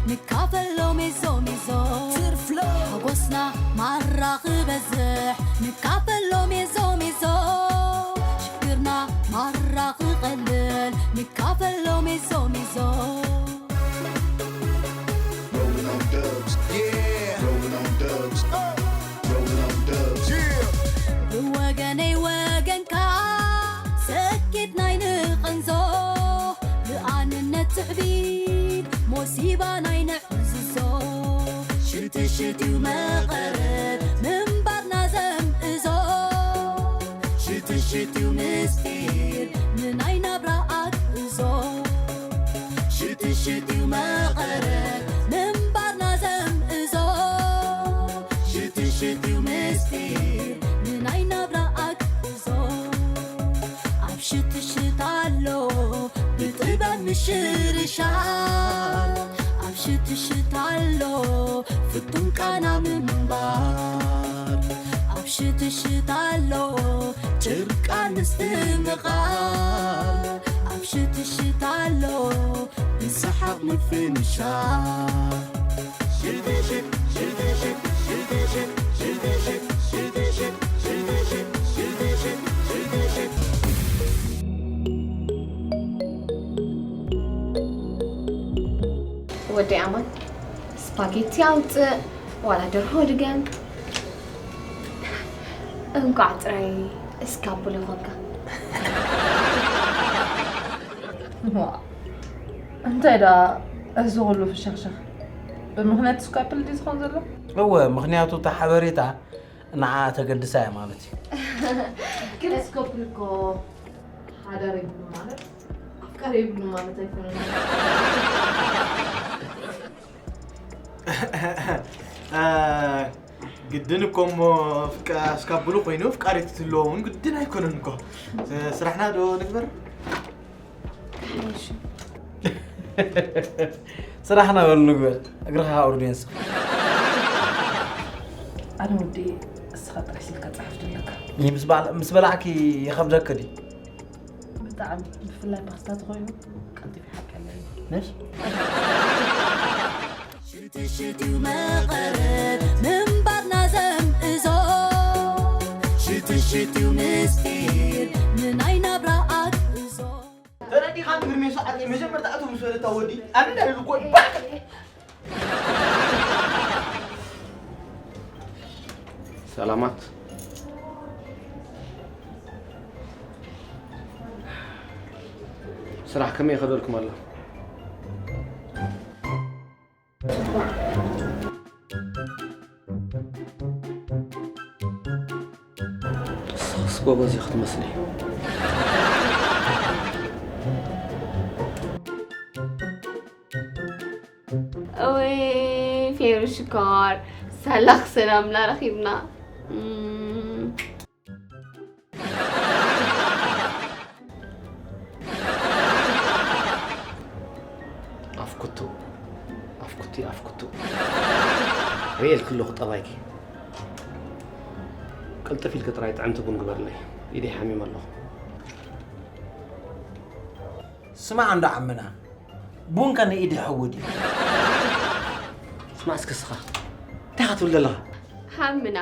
ንካፈሎ ሜዞ ሜዞ። ትርፍሎ። ሓጎስና ማራ ክበዝሕ። ንካፈሎ ሜዞ ሜዞ። ሽግርና ማራ ክቐልል። ንካፈሎ ሜዞ ሜዞ። Rolling on dubs. Yeah. Rolling on dubs. Rolling on dubs. Yeah. ብወገነይ ወገንካ ሰኪት ናይ ንቐንዞ። ብኣንነት ትዕቢት ሞሲባ ናይ ንዕዝዞ። ሽትሽት እዩ መቐረት ምንባርና ዘምእዞ። ሽትሽት እዩ ምስጢር ንናይ ናብራ ኣግእዞ። ሽትሽት እዩ መቐረት ምንባርና ዘምእዞ። ሽትሽት እዩ ምስጢር ንናይ ናብራ ኣግእዞ። ኣብ ሽትሽት ኣሎ ብጥበብ ምሽርሻር። ኣብ ሽትሽት ኣሎ ፍቱን ቃና ምንባር። ኣብ ሽትሽት ኣሎ ጭርቃን ምስትምቓር። ኣብ ሽትሽት ኣሎ ብሰሓቕ ምፍንሻር። ሽትሽት፣ ሽትሽት፣ ሽትሽት፣ ሽትሽት፣ ሽትሽት፣ ሽትሽት፣ ሽትሽት፣ ሽትሽት። ወደይ ኣማን፣ ስፓጌቲ ኣውፅእ፣ ዋላ ደርሆ ድገም። እንቋዕ ጥራይ እስካቡል ይኾንካ። ዋ፣ እንታይ ደኣ እዚ ኩሉ ፍሽኽሽኽ? ብምኽንያት ስካፕል ድዩ ዝኾን ዘሎ? እወ፣ ምኽንያቱ እታ ሓበሬታ ንዓኣ ተገድሳ እያ ማለት እዩ። ግን ስካፕል እኮ ሓዳር የብሉ ማለት ኣፍቃሪ የብሉ ማለት ኣይኮነን። እ፣ ግድን እኮ እሞ ፍቃ-፣ እስካብሉ ኮይኑ ፍቃሪት ትህልዎ እውን ግድን ኣይኮነን እኮ። ስ-፣ ስራሕና ዶ ንግበር? እሺ። ስራሕና በሉ ንግበር። እግርኻ ኣውርድ የንስ። ኣነ ወዲ እስኻ ጥራሕ ስልካ ጸሓፍ ዘለካ። ይህ ምስ በላ-፣ ምስ በላዕኪ ይኸብደኪ ድዩ? ብጣዕሚ፣ ብፍላይ ፓስታ ተኾይኑ ቀልጢፉ ይሓቀለይ። ነሽ? ሽትሽት እዩ መቐረት ምንባርና ዘምእዞ። ሽትሽት እዩ ምስጢር ንናይ ናብራ ኣግእዞ። ተረዲኻ ንግርሜ ሰዓት መጀመርታ ኣቶ ምስ በለታ ወዲ ኣነ እንዳለ እኮ ባዕ። ሰላማት። ስራሕ ከመይ ይኸደልኩም ኣሎ? ንስኽስ ጎበዝ ኢኺ ክትመስሊ። እወይ፣ ፌሩ ሽኮር፣ ሳላ ክሰላምና ረኺብና። እም። ኣፍኩቱ፣ ኣፍኩቲ፣ ኣፍኩቱ። ርእየልኪ ኣለኹ ጠባይኪ። ቅልጥፍ ኢልኪ ጥራይ ጥዕምቲ ቡን ግበርለይ። ኢደይ ሓሚመ ኣለኹ። ስማዕ እንዶ ዓምና፣ ቡን ከ ንኢድ ይሕውድ እዩ። ስማዕ እስከ እስኻ፣ እንታይ ኢኻ ትብል ዘለኻ? ሓምና፣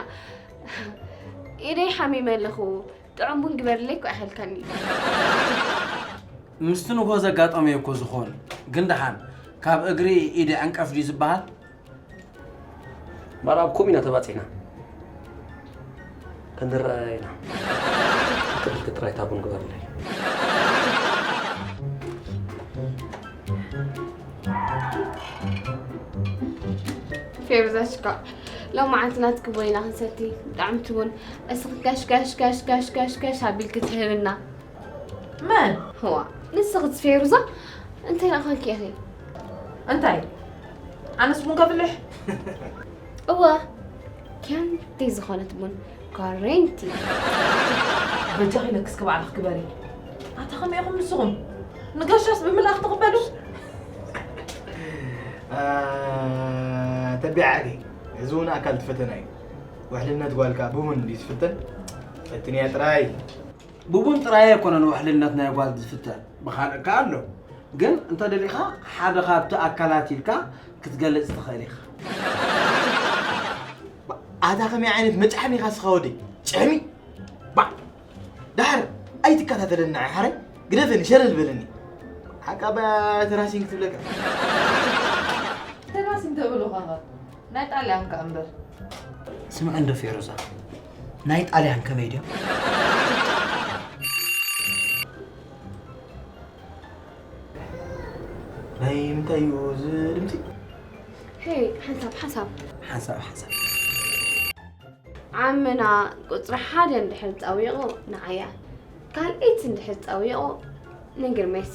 ኢደይ ሓሚመ ኣለኹ፣ ጥዑም ቡን ግበርለይ እኮ ኣይኸልካኒ። ምስቲ ንግሆ ዘጋጠመዮ እኮ ዝኾን፣ ግን ደሓን፣ ካብ እግሪ ኢድ ዕንቀፍ ድዩ ዝበሃል? እምበኣር ኣብ ከምኡ ኢና ተባጺሕና። ክንረኣያ ኢና። ቅድልኪ ጥራይ እታ ቡን ግበርለይ። ፌሩዛ ሽኮር፣ ሎማዓንቲ ናትኪ ቡን ኢና ክንሰቲ። ብጣዕሚ ትቡን። እስኺ ጋሽ ጋሽ ጋሽ ጋሽ ጋሽ ጋሽ ኣቢልኪ ትህብና። መን? ህዋ፣ ንስኺ ፌሩዛ እንታይ ደኣ ኾንኪ ኢኺ? እንታይ? ኣነስ ቡን ከፍልሕ? እወ፣ ኪያንተይ ዝኾነት ቡን ጓረንቲ። በጃኺ ለክስኪ ባዕልኺ ግበሪ። ኣታ ከመይ ኢኹም ንስኹም? ንጋሻስ ብምልኣኽ ትቕበሉ? አ፣ ተቢዓኪ። እዚ እውን ኣካል እቲ ፈተና እዩ። ውሕልነት ጓልካ ብቡን ድዩ ዝፍተን? ፈትንያ ጥራይ። ብቡን ጥራይ ኣይኮነን ውሕልነት ናይ ጓል ዝፍተን፣ ብኻልእ ከኣ ኣሎ። ግን እንተ ደሊኻ ሓደ ካብቲ ኣካላት ኢልካ ክትገልጽ ትኽእል ኢኻ። ኣታ ከመይ ዓይነት መጫሕሚ ኢኻ ስኻ ወደይ? ጭሕሚ? ባዕ! ዳሕር ኣይትከታተለና ሓራይ ግደፈኒ ሸለል በለኒ። ሓቃ ባያ ተራሲን ክትብለካ። ተራሲን ተብሉኻ ናይ ጣልያን ከ እምበር። ስምዒ እንዶ ፌሮዛ ናይ ጣልያን ከመይ ድዮም? ናይ ምንታይ እዩ እዚ ድምፂ? ሄይ ሓንሳብ ሓንሳብ ሓንሳብ ሓንሳብ ዓምና ቁፅሪ ሓደ እንድሕር ፀዊቑ ንዓያ ካልኣይቲ እንድሕር ፀዊቑ ንግርሜሶ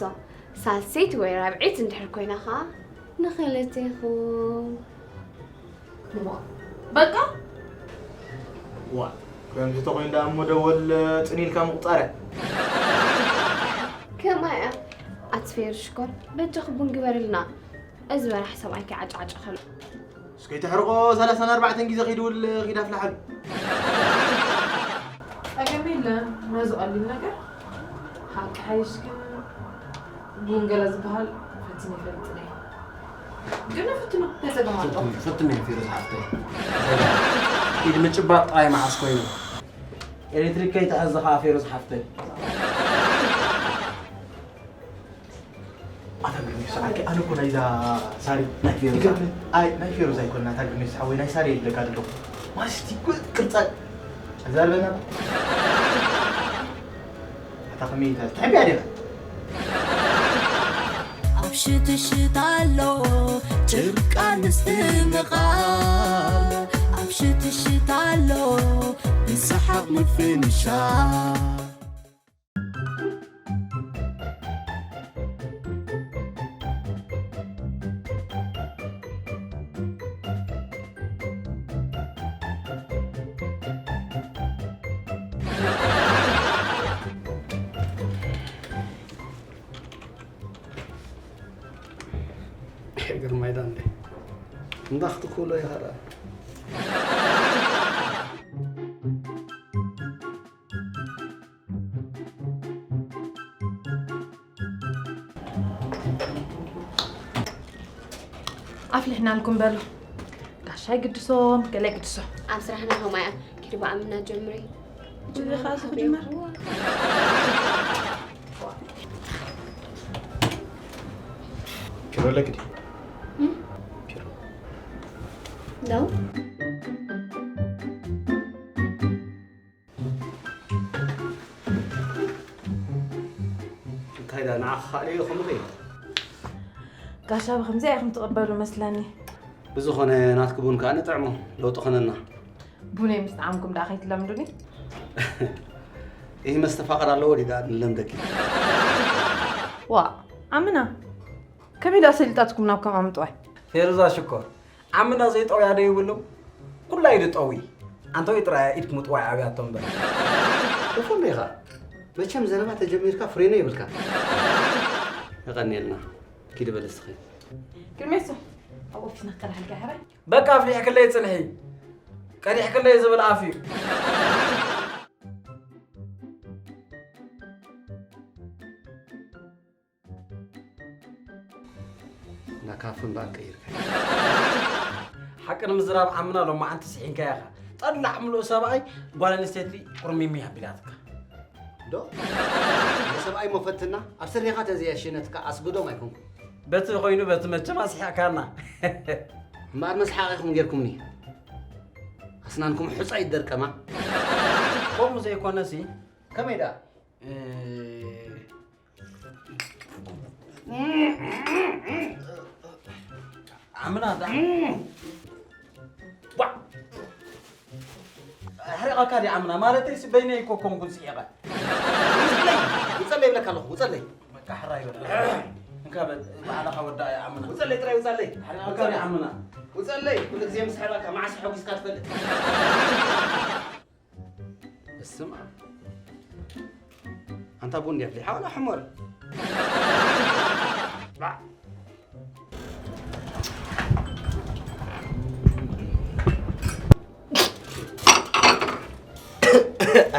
ሳልሰይቲ ወይ ራብዐይቲ እንድሕር ኮይና ኸዓ ንኽልቴኹም በቃ ዋ ከምዚ ተኮይኑ ደኣ እሞ ደወል ፅን ኢልካ ምቁፃር እያ ከማይ እያ ኣቲ ፌሩ ሽኮር በጃኺ ቡን ግበርልና እዚ በራሕ ሰብኣይኪ ዓጭዓጭ ከሎ እስከይ ተሕርቆ ሰላሳን ኣርባዕተን ግዜ ከይድውል ኪድ ኣፍልሓሉ ጸገም የለን ነዚ ቀሊል ነገር ሓቂ ሓይሽ ግን ቡን ገለ ዝበሃል ፈትን ይፈልጥን እየ ግን ፍትኖ ተጸገም ኣሎ ፍትን እዩ ፌሩዝ ሓፍተይ ኢድ ምጭባጥ ጥራይ መዓስ ኮይኑ ኤሌክትሪክ ከይትሕዝ ከዓ ፌሩዝ ሓፍተይ ኣታ ግርሜ ሰዓቂ ኣነ እኮ ናይዛ ሳሪ ናይ ፌሩዝ ይገርም። ኣይ ናይ ፌሩዝ ኣይኮና ኣታ ግርሜ ሰዓወይ ናይ ሳሪ ይብለካ ኣለኹ ማስቲ ቅርጻ ዛርበና ኣታ ከመይ ኢልካ ትሕብያ ዲኻ ኣብ ሽትሽት ኣሎ ጭርቃ ምስትምቓል ኣብ ሽትሽት ኣሎ ብሰሓቕ ምፍንሻል ግርማይ ዳንዴ እንዳ ክትኩሎ ኢኻ ደኣ ኣፍሊሕናልኩም በሉ ጋሻ ይግድሶም ገለ ይግድሶ ኣብ ስራሕና ከምኣ እያ ኪድ ብኣምና ጀምሪ እዚ ከዓ እዚ ክጅመር ኪሎ ኣለኪ ድዩ ለው እንታይ ዳ ንዓኻ ካልእ እዩ ከምኡ ከይኑ ጋሻ ብከምዚኣ ኢኹም ትቕበሉ መስለኒ ብዝኾነ ናትኪ ቡን ከዓ ንጥዕሞ ለውጢ ኾነና ቡነይ ምስ ጣዕምኩም ደኣ ከይትለምዱኒ ይህ መስተፋቕር ኣለዎ ድዩ ደኣ ንለምደኪ ዋ ኣምና ከመይ ደኣ ሰሊጣትኩም ናብ ከም ኣምጥዋይ ፌሩዛ ሽኮር ዓምና ዘይጠውያ ዶ ይብሉ ኩላ ኢዱ ጠዊ ኣንተወይ ጥራይ ኢድክ ምጥዋይ ኣብያቶ እምበር እፎ እንዶ ኢኻ መቸም ዘረባ ተጀሚርካ ፍሬኖ የብልካ የቐንየልና ኪድ በል እስኺ ግርሜሶ ኣብ ኦፊስና ክቀርሓልካ ሕራይ በቃ ኣፍሊሕክለይ ፅንሒ ቀዲሕክለይ ዝብል ኣፍ እዩ ናካፍን ባን ቀይርካ ሓቂ ንምዝራብ ዓምና ሎማዓንቲ ስሒንካ ኢኻ ጠላዕ ምሉእ ሰብኣይ ጓል ኣንስተይቲ ቁርሚሚ ኣቢላትካ ዶ ናይ ሰብኣይ መፈትና ኣብ ስሪኻ ተዘያሽነትካ ኣስግዶም ኣይኮንኩም በቲ ኮይኑ በቲ መቸም ኣስሒቕካና እምበኣር መስሓቕ ኢኹም ጌርኩምኒ ኣስናንኩም ሑፃ ይደርቀማ ከምኡ ዘይኮነሲ ከመይ ደኣ ዓምና ዳ ሕሪቐካ ዲ ዓምና ማለተይ ሲ በይነይ እኮ ኮንኩን ስሒቐ ውፀለይ ይብለካ ኣለኹ ውፀለይ በቃ ሕራይ በል እንካ በል ባዕልኻ ወዳእ ዓምና ውፀለይ ጥራይ ውፀለይ ሕሪቐካ ዲ ዓምና ውፀለይ ኩሉ ግዜ ምስ ሕረቕካ መዓስ ሓጒስካ ትፈልጥ እስማ ኣንታ ቡን ድያ ፍሊሓ ዋላ ሕሞር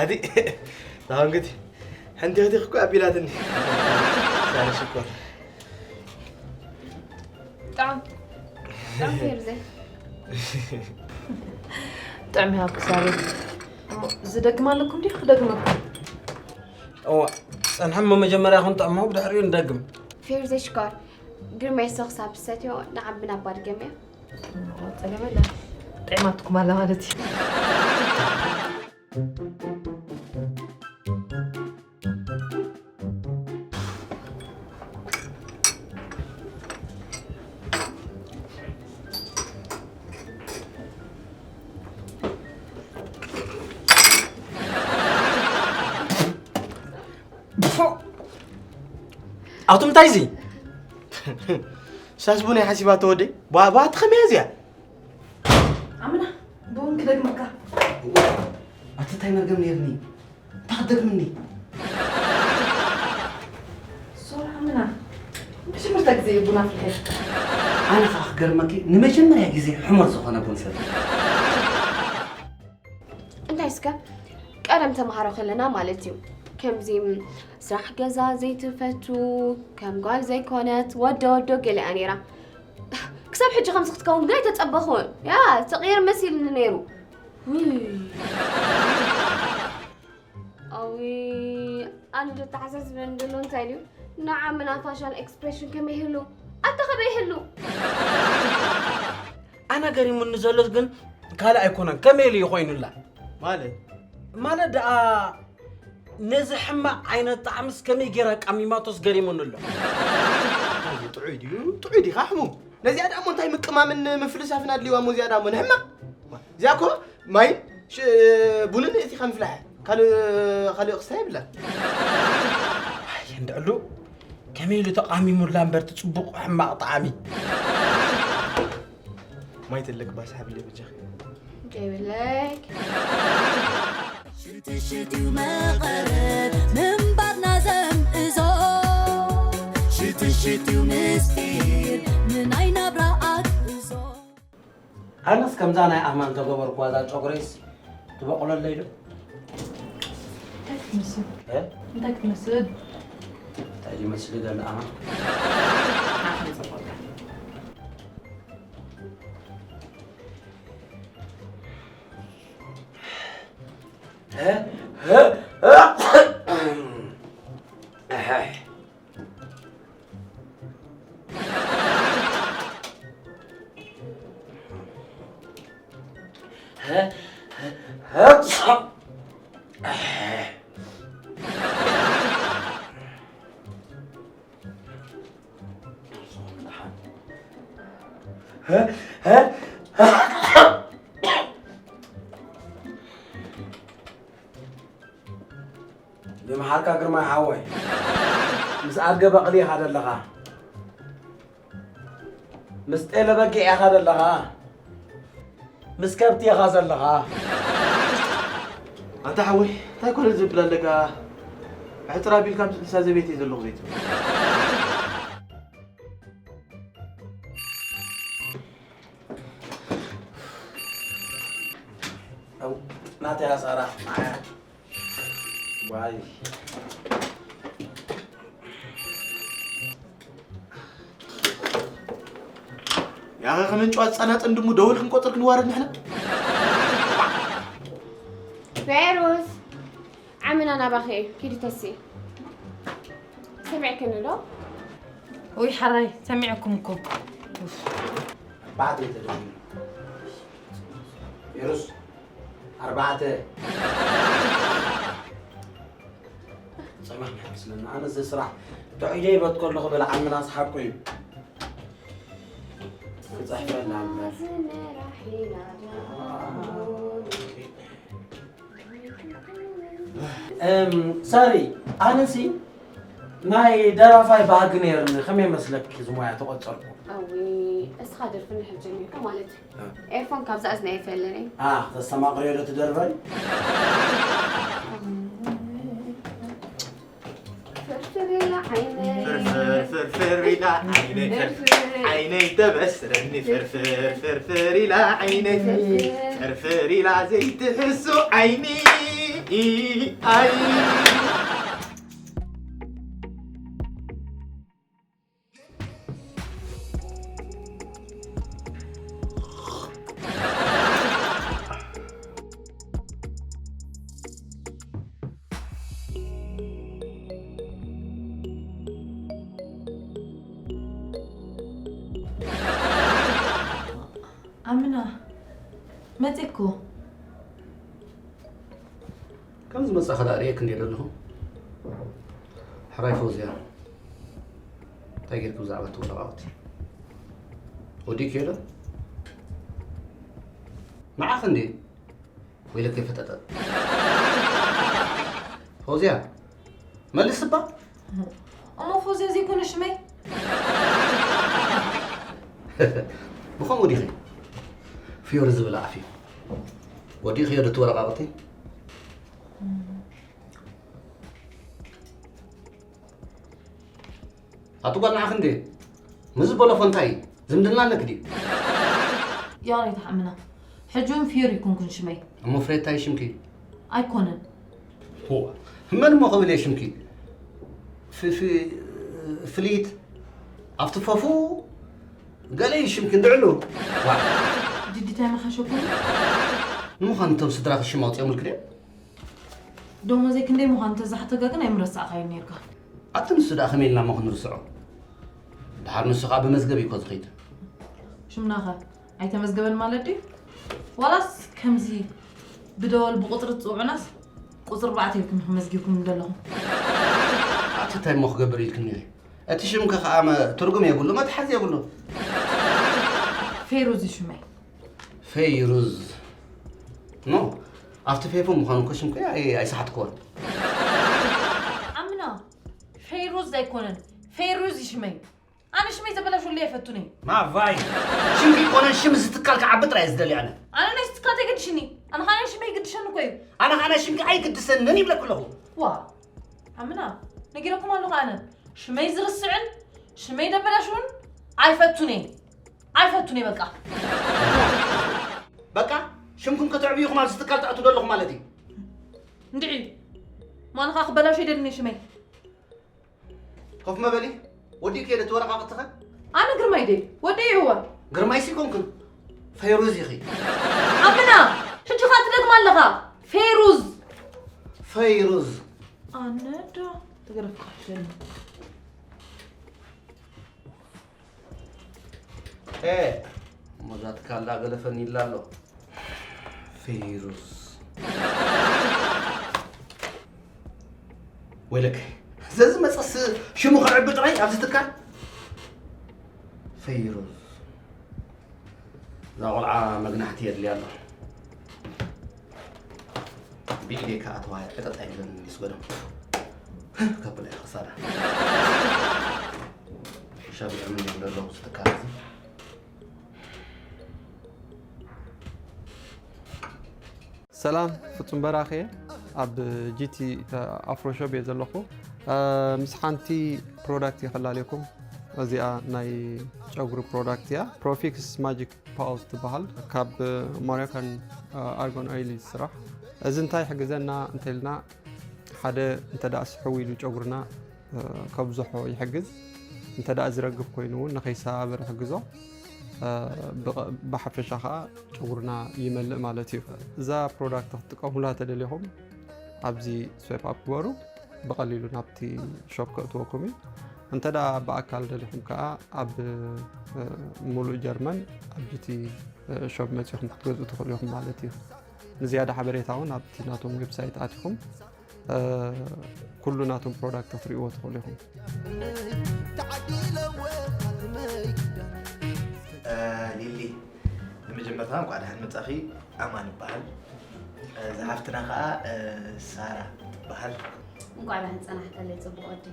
ኣዲ ታንግቲ ሓንቲ ህዲኽ እኮ ኣቢላትኒ ሳሪ ሽኮር ጣዕም ጣዕም ፌርዘ። ጥዕም ይሃብኪ ሳሪ። እሞ ዝደግም ኣለኩም ድዩ ክደግመኩም? እዋ፣ ጸንሐ እሞ መጀመርያ ክንጥዕሞ ብድሕሪኡ ንደግም። ፌርዘ ሽኮር፣ ግርማይ ሶ ክሳብ ዝሰትዮ ንዓቢ ናብ ባድገም እያ። እሞ ጸገም የለን። ጥዕማትኩም ኣላ ማለት እዩ። ኣቱም እንታይ እዚ? ሳስቡን ሓሲባ ተወደይ። ባ-፣ ባቲ ከመይ እዚኣ? ኣምና፣ ብውን ክደግመካ። ኣቲ እንታይ መርገም ነይርኒ? እንታይ ክትደግምኒ? ሶሪ ኣምና፣ መጀመርታ ግዜ እዩ ቡን ኣፍልሐ። ኣነ ኸዓ ክገርመኪ፣ ንመጀመርያ ግዜ ሕሞት ዝኾነ ቡን ሰትየ። እንታይ እስከ ቀደም ተምሃሮ ከለና ማለት እዩ። ከምዚ ስራሕ ገዛ ዘይትፈቱ፣ ከም ጓል ዘይኮነት፣ ወዶ ወዶ ገለ እያ ነይራ። ክሳብ ሕጂ ከምዚ ክትከውን ግን ኣይተጸበኹን። ያ፣ ትቕይር መሲልኒ ነይሩ። ውይ። ኣዊ፣ ኣነ ዘተሓሳስበኒ ዘሎ እንታይ ድዩ? ንዓምና ፋሻል ኤክስፕሬሽን ከመይ ይህሉ? ኣታ ከመይ ይህሉ? ኣነ ገሪሙኒ ዘሎ ግን ካልእ ኣይኮነን፣ ከመይ ኢሉ እዩ ኮይኑላ? ማለት? ማለት ደኣ ነዚ ሕማቕ ዓይነት ጣዕምስ ከመይ ጌራ ቀሚማቶስ ገሪሙኒ ኣሎ። እዚ ጥዑይ ድዩ? ጥዑይ ዲኻ ሕሙም? ነዚኣ ደኣ እሞ እንታይ ምቅማምን ምፍልሳፍን ኣድልይዋ እሞ እዚኣ ደኣ እሞ ንሕማቕ? እዚኣ እኮ ማይን ሽ-፣ ቡንን እቲ ከምፍላሕ ካልእ፣ ካልእ ክስታይ የብላን። ኣየ እንድዕሉ ከመይ ኢሉ ተቃሚሙላ እምበር እቲ ጽቡቕ ሕማቕ ጣዕሚ። ማይ ትልክ ባስ ሓብለይ በጃኺ። ዘይብለይ። ሽትሽትዩ መቐረት ምንባርና ዘምእዞ። ሽትሽትዩ ምስጢር ንናይ ናብራ ኣግእዞ። ኣነስ ከምዛ ናይ ኣማን ተገበርኳ እዛ ጨጉረይስ ትበቑለለይ ዶ? እንታይ ክትመስል? እ? እንታይ ክትመስል? እንታይ ይመስል ዘሎ ኣማን? ኣኽሊ ጸቆጣ። እ? እ? እ? ይምሓርካ ግርማይ ሓወይ። ምስ ኣድገ በቕሊ ኢኻ ዘለኻ። ምስ ጤለ በጊዕ ኢኻ ዘለኻ። ምስ ከብቲ ኢኻ ዘለኻ። ኣንታ ሓወይ፣ እንታይ ኮነ ዝብል ኣለካ? ሕጽር ኣቢልካ ምስ እንስሳ ዘቤት እየ ዘለኹ ዘይትብል። ናተይ ኣሳራ። ዋይ። ያኸ ከመንጫዋ ጸናጽን ድሙ ደወል ክንቆጽር ክንዋረድ ንሕና። ፌሩዝ፣ ዓምና ናባኺ እዩ። ኪዲ ተሲ። ሰሚዕክኒ ዶ? ውይ ሓራይ፣ ሰሚዕኩም እኮ። ኣርባዕተ እዩ ተደዊሉ። ፌሩዝ፣ ኣርባዕተ። ጸማም ይመስለኒ። ኣነ እዚ ስራሕ ጥዑይ ደይበት ከለኹ በለ ዓምናስ ሓቁ እዩ። ክጽሕፈላ እምበር። እም፣ ሳሪ፣ ኣነሲ ናይ ደራፋይ ባህጊ ነይርኒ። ከመይ መስለኪ እዚ ሞያ ተቖጸርኩ? ኣዊ፣ እስኻ ደርፊ እንድሕር ጀሚርካ ማለት እዩ። እ። ኤርፎን ካብዛ እዝኒ ኣይፈልን እየ። ኣ፣ ተስተማቕርዮ ዶ ትደርፈን? ፍርፍር ኢላ ዓይነይ። ፍርፍር፣ ፍርፍር ኢላ ዓይነይ። ፍርፍር። ዓይነይ ተበስረኒ። ፍርፍር፣ ፍርፍር ኢላ ዓይነይ። ፍርፍር። ፍርፍር ኢላ ዘይትሕሱ ዓይኒ። ኣይ። ኣምና፣ መጺእኩ። ከም ዝመጻኻ ደኣ ርእየክ እንድየ ዘለኹ። ሕራይ ፈውዝያ፣ እንታይ ጌርኪ ብዛዕባ እቲ ወረቓቕቲ? ወዲእክዮ ዶ? ንዓኺ እንድየ። ወይለከ ፈጠጠ። ፈውዝያ፣ መልስ እባ። እሞ ፈውዝያ ዘይኮነ ሽመይ? ብኸምኡ ዲኺ ፍዮሪ ዝብል ኣፍ እዩ። ወዲእኽዮ ዶ እቲ ወረቓቕቲ? ኣቲ ጓል ንዓኺ እንዴ? ምዝ በለፎ እንታይ እዩ? ዝምድና ኣለክ ድዩ? ያሬት ሓምና፣ ሕጂ እውን ፍዮሪ ይኮንኩን ሽመይ። እሞ ፍሬ እንታይ ሽምኪ? ኣይኮነን። ሆ፣ መን እሞ ክብል እየ ሽምኪ? ፍ-፣ ፍ-፣ ፍልይት፣ ኣብቲ ፈፉ ገለ እዩ ሽምኪ እንድዕሉ። ዋ። ድዲ እንታይ መሓሸኩም? ንምዃኑ እቶም ስድራኺ ሽም ኣውፂኦምልክ ድዮም? ደሞዘይ ክንደይ ምዃኑ ተዛሕተካ ግን ኣይምረሳዕካዮን ነይርካ። ኣቲ ንሱ ደኣ ከመይ ኢልና እሞ ክንርስዖ? ደሓር ንሱ ኸኣ ብመዝገብ እዩ እኮ ዝኸይድ። ሽምናኸ ኣይተመዝገበን ማለት ድዩ? ዋላስ ከምዚ ብደወል ብቁጽሪ ትጽውዑናስ ቁጽሪ ኣርባዕተ ኢልኩም ኢኹም መዝጊብኩም ዘለኹም? ኣቲ እንታይ እሞ ክገብር ኢልክኒ? እቲ ሽምኪ ኸኣ መ-፣ ትርጉም የብሉ፣ መትሓዚ የብሉ። ፌሩዝ እዩ ሽመይ። ፌይሩዝ። ኖ፣ ኣብቲ ፌፎ ምዃኑ እኮ ሽምኪ ኣይ-፣ ኣይሰሓትክዎን። ኣምና፣ ፌሩዝ ኣይኮነን፣ ፌሩዝ እዩ ሽመይ። ኣነ ሽመይ ዘበላሽወለይ ኣይፈቱን እየ። ማቫይ፣ ሽምኪ ይኮነን ሽም እዚ ትካል ክዓቢ ጥራይ እየ ዝደሊ ኣነ። ኣነ ናይ እዚ ትካል ተገድሽኒ። ኣነ ኸኣ ናይ ሽመይ ይግድሸኒ እኮ እዩ። ኣነ ኸኣ ናይ ሽምኪ ኣይግድሰንን ይብለኪ ኣለኹ። ዋ፣ ኣምና፣ ነጊረኩም ኣለኹ ኣነ። ሽመይ ዝርስዕን ሽመይ ደበላሽውን ኣይፈቱን እየ። ኣይፈቱን እየ በቃ። በቃ፣ ሽምኩም ከተዕብዩ ኢኹም ኣብዚ ትካል ትኣትዉ ዘለኹም ማለት እዩ። እንድዒ፣ ማንኻ ክበላሾ ይደልን እየ ሽመይ። ኮፍ መበሊ፣ ወዲእክዮ ዶ እቲ ወረቓቕትኸ? ኣነ ግርማይ ደይ፣ ወደይዎ። ግርማይሲ ኮንክን፣ ፈይሩዝ ኢኺ። ኣምና፣ ሕጂ ኸኣ ትደግማ ኣለኻ። ፌሩዝ። ፈይሩዝ። ኣነ ዶ ትገረፍካ ኣለኒ። ኤ፣ እሞ እዛ ትካል ደኣ ገለፈኒ ኢላ ኣሎ። ፌሩዝ። ወይለከ፣ ዘዝመጸስ ሽሙ ክዕቢ ጥራይ ኣብዚ ትካል። ፌሩዝ። እዛ ቆልዓ መግናሕቲ የድልያ ኣሎ። ብኢደይ ከኣ ተዋሂድ ዕጠጥ ኣይብለንን ድዩ ስገዶም? ከብላ እየ ክሳዳ። ሸቢዖምን እዮም ዘለዉ እዚ ትካል እዚ። ሰላም፣ ፍጹም በራኺ እየ። ኣብ ጂቲ ኣፍሮ ሾፕ እየ ዘለኹ። እ፣ ምስ ሓንቲ ፕሮዳክት እየ ከላልየኩም። እዚኣ ናይ ጨጉሪ ፕሮዳክት እያ። ፕሮፊክስ ማጂክ ፓውዝ ትበሃል። ካብ ሞሮካን ኣርጎን ኦይል እዩ ዝስራሕ። እዚ እንታይ ይሕግዘና እንተኢልና፣ ሓደ እንተ ደኣ ስሕው ኢሉ ጨጉርና፣ እ፣ ከብዝሖ ይሕግዝ። እንተ ደኣ ዝረግፍ ኮይኑ እውን ንኸይሰባበር ይሕግዞ። እ፣ ብቐ-፣ ብሓፈሻ ኸኣ ጨጉርና ይመልእ ማለት እዩ። እዛ ፕሮዳክት ክትጥቀሙላ ተደሊኹም ኣብዚ ስዋይፕ ኣፕ ግበሩ። ብቐሊሉ ናብቲ ሾፕ ከእትወኩም እዩ። እንተ ደኣ ብኣካል ደሊኹም ከኣ ኣብ፣ እ፣ ሙሉእ ጀርመን ኣብ ጂቲ፣ እ፣ ሾፕ መጺኹም ክትገዝኡ ትኽእሉ ኢኹም ማለት እዩ። ንዝያዳ ሓበሬታ እውን ኣብቲ ናቶም ዌብሳይት ኣቲኹም፣ እ፣ ኩሉ ናቶም ፕሮዳክት ክትርእይዎ ትኽእሉ ኢኹም። እ፣ ሊሊ፣ ንመጀመርታ እንኳዕ ደሓን መጻኺ። ኣማን እበሃል። እ፣ እዛ ሓፍትና ኸኣ፣ እ፣ ሳራ ትበሃል። እንኳዕ ደሓን ጸናሕካለይ ጽቡቕ ወዲ።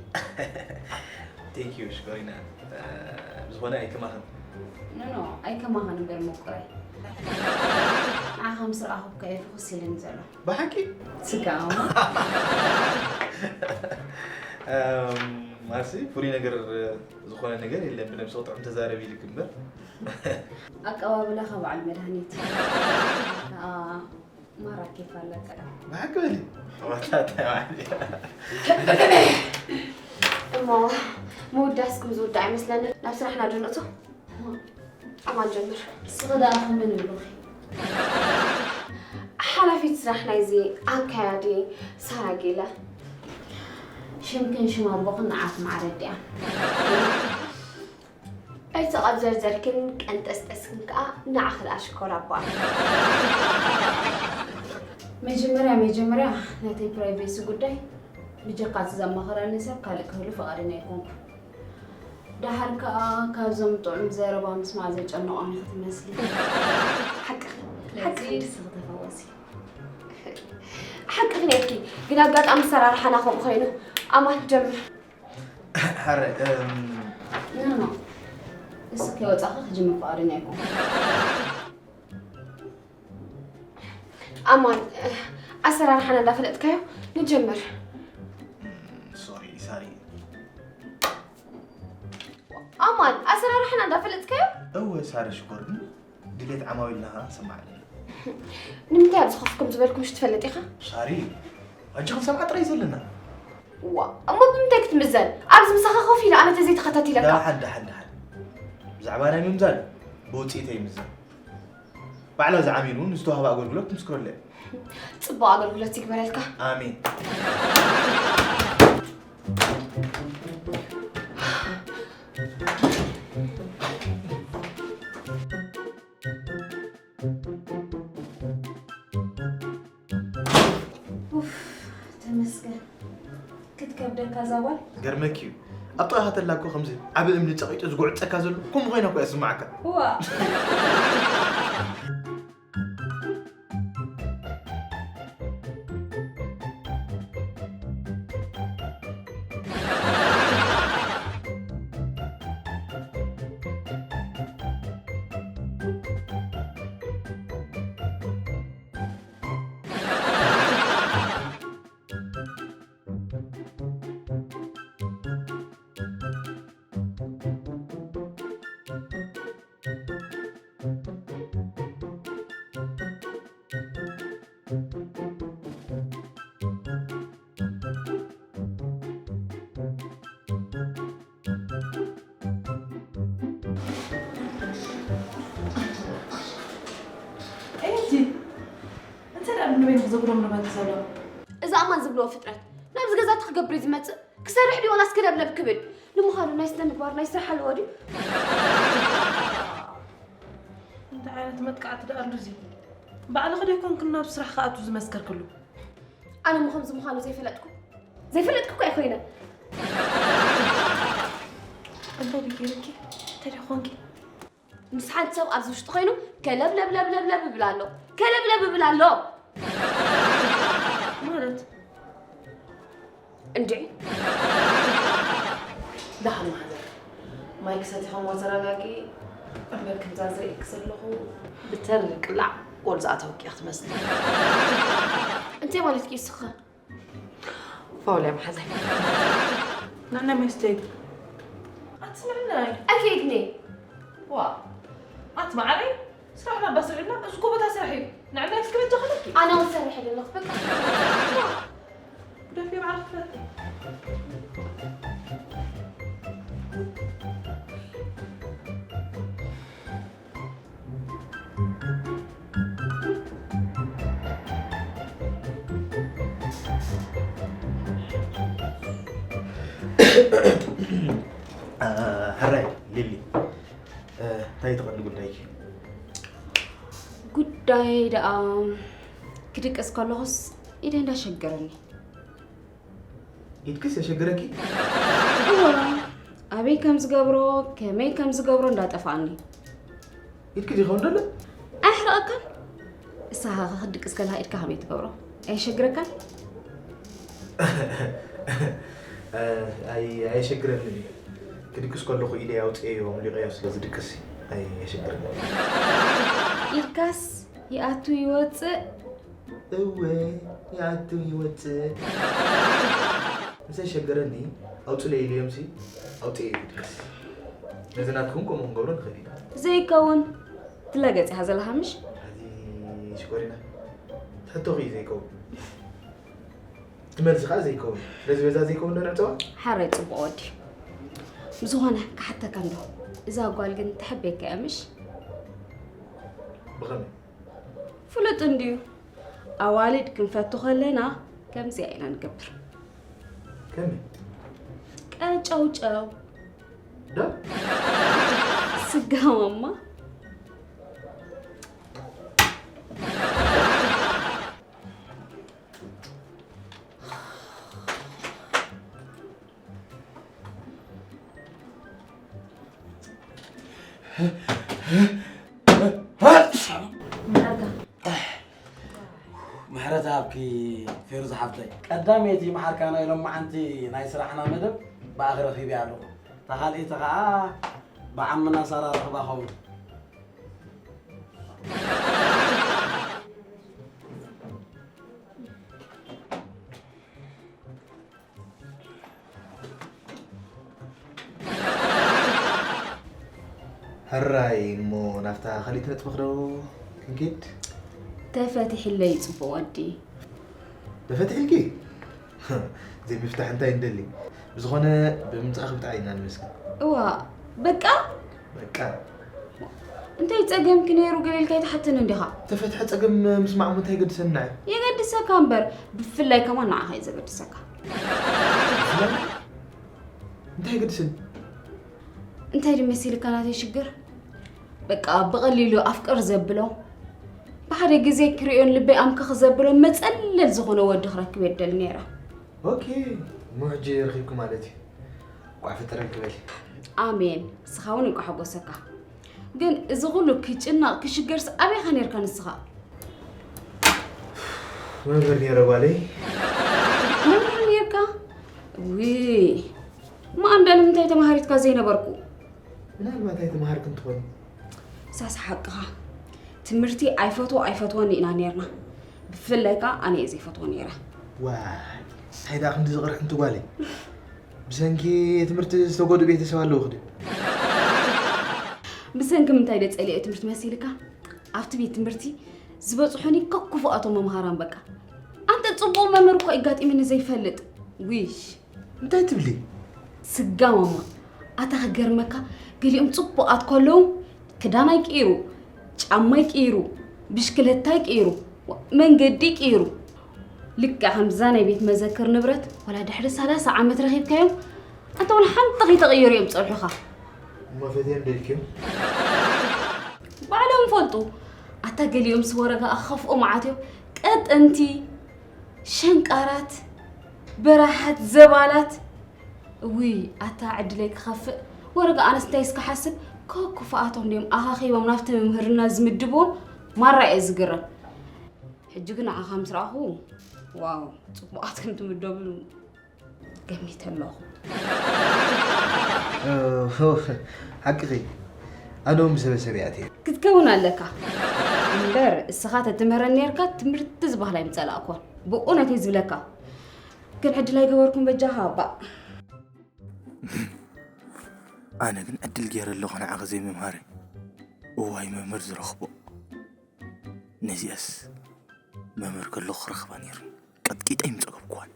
Thank you ሽኮሪና። እ፣ ብዝኾነ ኣይከማኽን። ኖ፣ ኖ፣ ኣይከማኽን እምበር መቁረይ። ንዓኻ ምስ ረኣኹ እኮ እየ ፍኹስ ኢሉኒ ዘሎ። ብሓቂ? ስጋ እሞ። እም፣ ማርሲ፣ ፍሉይ ነገር ዝኾነ ነገር የለን። ብነብሲ ጥዑም ተዛረቢ ኢልክ እምበር። ኣቀባብላኻ በዓል መድሃኒት። ከኣ ማራ ኬፍ ኣለካ። ብሓቂ በሊ። እሞ ምውዳስኩም ዝውዳእ ኣይመስለንን። ናብ ስራሕና ዶ ንእቶ? ኣማን ጀምር። ንስኺ ደኣ ከመይ ንብሉኺ? ሓላፊት ስራሕ ናይዚ ኣካያዲ ሳራ ጌለ። ሽምክን ሽም ኣቦኽን ንዓኹም ዓረድ ድያ? ኣይተ ኣብ ዘርዘርክን ቀንጠስጠስክን ከኣ ንዓኺ ደኣ ሽኮር ኣባ። መጀመርያ መጀመርያ ናተይ ፕራይቬሲ ጉዳይ ብጀካ እቲ ዘማኸረኒ ሰብ ካልእ ክህሉ ፍቓደኛ ኣይኮንኩ። ደሓር ከኣ ካብዞም ጥዑም ዘረባ ምስማዕ ዘጨነቖም ኢኺ ትመስሊ። ሓቅኺ፣ ስለዚ ሓቅኺ። ንስኺ ተፈወሲ። ሓቅኺ ነርኪ፣ ግን ኣጋጣሚ ኣሰራርሓና ከምኡ ኮይኑ። ኣማን ጀምር። ሓረ፣ እም፣ ኖ፣ ኖ። ንስኺ ከይወጻኺ ክጅምር ፍቓደኛ ኣይኮንኩ። ኣማን፣ ኣሰራርሓና እንዳፈለጥካዮ ንጀምር። ሶሪ፣ ሳሪ። ኣማን፣ ኣሰራርሓና እንዳፈለጥካዮ? እወ፣ ሳሪ ሽኮር፣ ግን ድሌት ዓማዊልና ኸዓ ሰማዕለይ። ንምንታይ ኣብዚ ኮፍ ከም ዝበልኩ ምሽ ትፈልጥ ኢኻ? ሳሪ፣ ኣጆኺ ሰብዓ ጥራይ ዘለና። ዋ፣ እሞ ብምንታይ ክትምዘን? ኣብዚ ምሳኻ ኮፍ ኢለ ኣነ ተዘይተኸታቲለካ። ደሓን፣ ደሓን፣ ደሓን። ብዛዕባ ናይ ምምዛን ብውፅኢተይ ይምዘን። ባዕላ ዝዓሚሉ ንዝተዋህበ ኣገልግሎት ትምስክረሉ እያ። ጽቡቕ ኣገልግሎት ይግበረልካ። ኣሜን። ኡፍ፣ ተመስገን። ክትከብደካ እዛ ጓል። ገርመኪ እዩ። ኣብ ጥቓኻ ተላ እኮ ከምዚ ዓቢ እምኒ ጸቒጡ ዝጉዕጸካ ዘሎ፣ ከምኡ ኮይና እኮ እያ ትስምዓካ። ዋ። ኣየቲ፣ እንታይ ደኣ ንበይኑ ክዘጉዶም ንመጽእ ዘሎ? እዚ ኣማን ዝብልዎ ፍጥረት ናብዚ ገዛ እንታይ ክገብር እዩ ዝመጽእ? ክሰርሕ ድዩ ዋላስ ክለብለብ ክብል? ንምዃኑ ናይ ስነ ምግባር ናይ ስራሕ ኣለዎ ድዩ? እንታይ ዓይነት መጥቃዕቲ ደኣ ኣሉ እዚ? ባዕልኺ ዶ ኣይኮንክን ናብ ስራሕ ክኣቱ ዝመስከርክሉ? ኣነ እሞ ከምዚ ምዃኑ ዘይፈለጥኩ? ዘይፈለጥኩ እኮ ኣይኮይነ። እንታይ ድዩ ገይሩኪ? እንታይ ድዩ ኾንኪ? ምስ ሓንቲ ሰብ ኣብዚ ውሽጢ ኮይኑ ከለብለብለብለብለብ ይብል ኣሎ። ከለብለብ ይብል ኣሎ። ማለት? እንድዒ። ደሓን ማሕዘር። ማይ ክሰቲ ከምዎ ተረጋጊ። እምበር ከምዛ ዝርእየኪ ዘለኹ ብተሪ ቅላዕ ጎል ዝኣተወኪ እያ ክትመስሊ። እንታይ ማለትኪ እዩ ንስኺ? ፋውል እያ ማሕዘር። ንዕናይ ማይ ስተይ። ኣቲ ንዕናይ። ኣቲ እግኒ። ዋ። ኣቲ መዓረይ፣ ስራሕና እባ ስርሕና፣ እዚ እኮ ቦታ ስራሕ እዩ። ንዕናይ እስኪ በጃ ክለኪ። ኣነ እውን ሰርሕ ኣለኹ፣ በቃ። ዋ። ግደፊ ባዕልኺ ትፈትሒ። ሕራይ ሊሊ፣ እንታይ ትቐንዲ ጉዳይኪ? ጉዳይ ደኣ ክድቅስ ከለኹስ ኢደይ እንዳሸገረኒ። ኢድክስ የሸግረኪ? እወ፣ ኣበይ ከም ዝገብሮ፣ ከመይ ከም ዝገብሮ እንዳጠፋኣኒ። ኢድኪ ዲኻ እንደለ? ኣሕረቐካን? እሳኻ ክትድቅስ ከለኻ ኢድካ ከመይ ትገብሮ? ኣየሸግረካን? ኣይ-፣ ኣየሸግረንን እዩ። ክድቅስ ከለኹ ኢደይ ኣውፅኤዮ፣ ኣምሊቐዮ ስለ ዝድቅስ ኣየሸግረንን። ኢድካስ ይኣቱ ይወፅእ? እወ፣ ይኣቱ ይወፅእ። ምስ ኣሸገረኒ ኣውፅለይ ኢለዮምሲ ኣውፅኤ ይድቅስ። ነዚ ናትኩም ከምኡ ክንገብሮ ንኽእል ኢና። ዘይከውን ትላገፅ ኢኻ ዘለኻ ምሽ? ሕዚ ሽኮሪና፣ ትሕቶኺ እዩ ዘይከውን። ትመልሲ ከዓ ዘይከውን። ስለዚ በዛ ዘይከውን ዶ ንዕፀዋ? ሓራይ ፅቡቕ ወዲ። ብዝኾነ ክሓተካ እንዶ፣ እዛ ጓል ግን ተሕቤካ እያ ምሽ? ብኸመይ? ፍሉጥ እንድዩ። ኣዋልድ ክንፈቱ ከለና ከምዚኣ ኢና ንገብር። ከመይ? ቀጨውጨው። ዶ? ጋማማ። ምሕረት ሃብኪ ፌሩዝ ሓፍተይ። ቀዳመይቲ መሓርካ ናይ ሎማዓንቲ ናይ ስራሕና መደብ ብኣኺ ረኺበያ ኣለኹ። እታ ካልኣይቲ ኸዓ ብዓምና ሳራ ረኽባ ኸውን። ሕራይ እሞ ናብታ ካልኣይቲ ነጥብኺ ዶ ክንከይድ? ተፈቲሕለይ ጽቡቕ ወዲ። ተፈቲሕልኪ? ዘይምፍታሕ እንታይ ንደሊ? ብዝኾነ ብምምጻእኺ ብጣዕሚ ኢና ንመስግን። እዋ በቃ በቃ እንታይ ጸገምኪ ነይሩ ገለ ኢልካ ኣይትሓትንን ዲኻ? ተፈትሐ ጸገም ምስማዕ እሞ እንታይ ይገድሰኒ ንዓይ? የገድሰካ እምበር ብፍላይ ከማን ንዓኻ እዩ ዘገድሰካ። እንታይ ይገድሰኒ? እንታይ ድዩ መሲልካ ናተይ ሽግር? በቃ ብቐሊሉ ኣፍቅር ዘብሎ ብሓደ ግዜ ክሪኦን ልበይ ኣምከኽ ዘብሎ መጸለል ዝኾነ ወዲ ክረክብ እየ ደሊ ነይረ። ኦኬ እሞ ሕጂ ረኺብኪ ማለት እዩ። እንቋዕ ፈጠረልኪ በሊ። ኣሜን እስኻ እውን እንቋዕ ሓጎሰካ። ግን እዚ ኩሉ ክጭነቕ ክሽገርስ ኣበይ ኢኻ ነርካ ንስኻ? መምህር ነይረ ጓለይ። መምህር ነርካ? ውይ እሞ ኣንዳ ንምንታይ ተማሃሪትካ ዘይነበርኩ? ምናልባት ኣይተማሃርክን ትኾኒ። ሳስ ሓቅኻ ትምህርቲ ኣይፈትዎ ኣይፈትወኒ ኢና ነርና። ብፍላይ ከኣ ኣነ እየ ዘይፈትዎ ነይረ። ዋይ እንታይ ደኣ ክንዲ ዝቕርሕ እንት ጓለይ። ብሰንኪ ትምህርቲ ዝተጎድኡ ቤተሰብ ኣለውኺ ድዩ? ብሰንኪ ምንታይ ደ ጸሊኤ ትምህርቲ መሲልካ? ኣብቲ ቤት ትምህርቲ ዝበጽሑኒ ከክፉኣቶም መምሃራን በቃ። ኣንተ ጽቡቕ መምህር እኮ ኣጋጢሙኒ ዘይፈልጥ። ዊሽ እንታይ ትብሊ? ስጋም እሞ ኣታ ክገርመካ ገሊኦም ጽቡቓት ከለዉ ክዳናይ ቅይሩ ጫማይ ቅይሩ ብሽክለታይ ቅይሩ መንገዲ ቅይሩ ልክዕ ከምዛ ናይ ቤት መዘክር ንብረት ወላ ድሕሪ ሰላሳ ዓመት ረኺብካዮም ኣታ ወላ ሓንቲ ከይተቐየሩ እዮም ዝጸንሑኻ። እሞ ፈትዮም ደልክዮም? ባዕሎም ይፈልጡ። ኣታ ገሊኦምስ ወረጋ ክኸፍኡ መዓት እዮም ቀጠንቲ ሸንቃራት በራሓት ዘባላት እውይ ኣታ ዕድለይ ክኸፍእ ወረጋ ኣነስ እንታይ እስከ ሓስብ ከክፉኣቶም ድዮም ኣኻኺቦም ናብቲ ምምህርና ዝምድብዎም ማራ እየ ዝግረም ሕጂ ግን ንዓኻ ምስ ረኣኹ ዋው ፅቡቓት ከም ትምደቡ ገሚተ ኣለኹ። ሓቅኺ ኣነ እውን ብሰበሰብ እየ ኣትየ። ክትከውን ኣለካ እምበር እስኻ ተትምህረኒ ነርካ ትምህርቲ ዝበሃል ኣይምፀላእኩን ብእውነት እየ ዝብለካ። ግን ዕድል ኣይገበርኩን በጃኻ ባእ። ኣነ ግን ዕድል ገይረ ኣለኹ ንዓኺ ዘይምምሃረይ። እዋይ መምህር ዝረኽቦ። ነዚኣስ መምህር ከለኹ ክረኽባ ነይሩኒ። ቀጥቂጠ ኣይምጸገብኩዋን።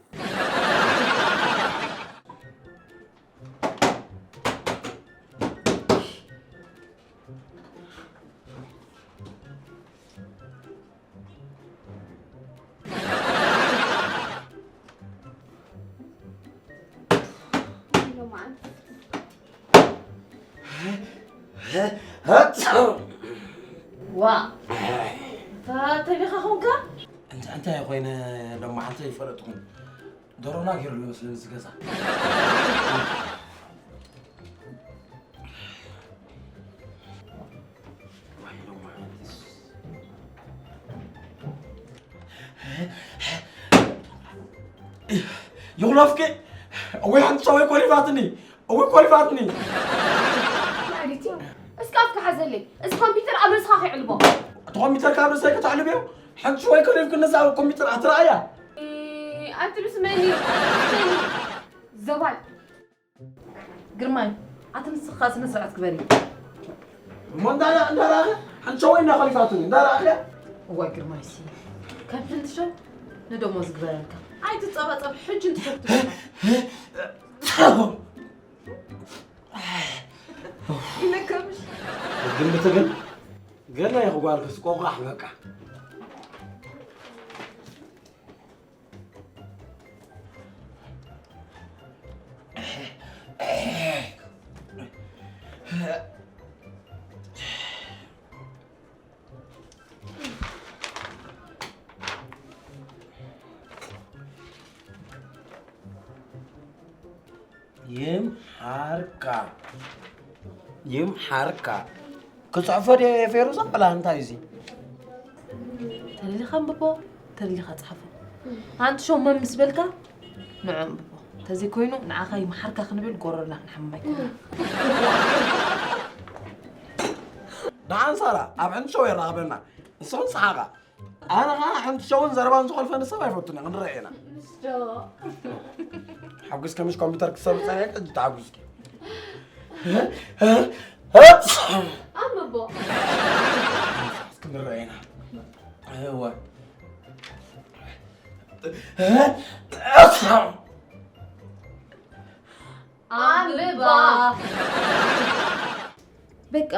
ዋ ተቢኻ ኾንካ እንታይ ኮይነ ሎማዓንቲ ይፈለጥኹም ደሮና ገይሩ መስለኒ ዝገዛ ይኹለፍኪ እወይ ሓንቲ ሰበይ ኮሊፋትኒ እወይ ኮሊፋትኒ እስኪ ኣፍካ ሓዘለይ እዚ ኮምፒተር ኣብ ርእስኻ ከይዕልቦ እቲ ኮምፒተር ካብ ርእሰይ ከተዕልብዮ ሓንቲ ሰበይ ኮሊፍክኒ እዛ ኮምፒተር ኣትረኣያ ኣትሉስ መኒ ዘባል ግርማይ ኣቲ ንስኻ ስነ ስርዓት ግበሪ እሞ እንዳረኣኸ ሓንቸወይ እናኸሊፋትኒ እንዳረኣኸ እዋይ ግርማይ ሲ ካብ ፍንትሸው ንደሞዝ ግበረልካ ኣይትጸባጸብ ሕጂ እንትፈትሽ ኢለካ ምሽ ግምት ግን ገና ይኽጓልክስ ቆቋሕ በቃ ይምሓርካ። ይምሓርካ። ክጽሕፎ ድየ ፌሩዛ? ወላ እንታይ እዚ? ተደሊኻ ኣንብቦ፣ ተደሊኻ ጽሓፎ። ኣንቲ ሸው መም ምስ በልካ ንዑ ኣንብቦ። እንተዘይኮይኑ ንዓኻ ይምሓርካ ክንብል ጎረርና ክንሓምም ኣይኮነን። ደሓን ሳራ፣ ኣብ ዕንዲ ሸው የራኽበና። ንስኹም ሰሓቓ። ኣነ ኸዓ ሓንቲ ሸውን ዘረባን ዝኾልፈኒ ሰብ ኣይፈቱን እየ፣ ክንረአ ኢና። ምስዶ። ሓጒስ ከምሽ ኮምፒውተር ክሰርብ ጸኒሐ፣ ሕጂ ተሓጒስኪ። ኣንብቦ። ክንረአ ኢና። እወ። ኣንብባ። በቃ፣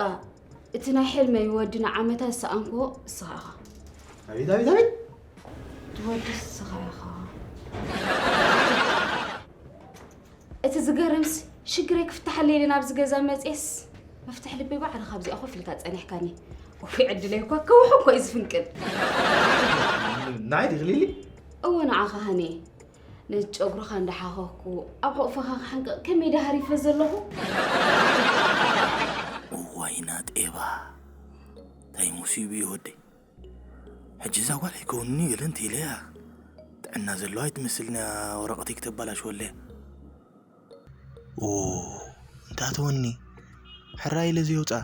እቲ ናይ ሕልመይ ወዲ ንዓመታት ዝሰኣንክዎ እስኻ ኢኻ። ኣቤት፣ ኣቤት፣ ኣቤት! እቲ ወዲ እስኻ ኢኻ። እቲ ዝገርምስ፣ ሽግረይ ክፍታሓለይ ኢለ ናብዚ ገዛ መጽኤስ፣ መፍትሕ ልበይ ባዕልኻ ኣብዚኣ ኮፍ ኢልካ ጸኒሕካኒ። እውይ፣ ዕድለይ እኳ ከውሒ እኮ እዩ ዝፍንቅል። ንዓይ ዲኺ ሊሊ? እወ፣ ንዓኻ ሃኒ። ነቲ ጨጉርኻ እንዳሓኸኽኩ ኣብ ሕቑፍኻ ክሕንቅቕ ከመይ ደሃሪፈ ዘለኹ። እዋይና ጤባ፣ እንታይ ሙሲቡ እዩ ወደይ። ሕጂ እዛ ጓል ኣይከውንኒ ገለ እንተ ኢለያ፣ ጥዕና ዘለዋ ኣይትመስልን እያ፣ ወረቐተይ ክተባላሽወለያ። ኦ፣ እንታተወኒ፣ ሕራይ ኢለ ዘየውፅኣ።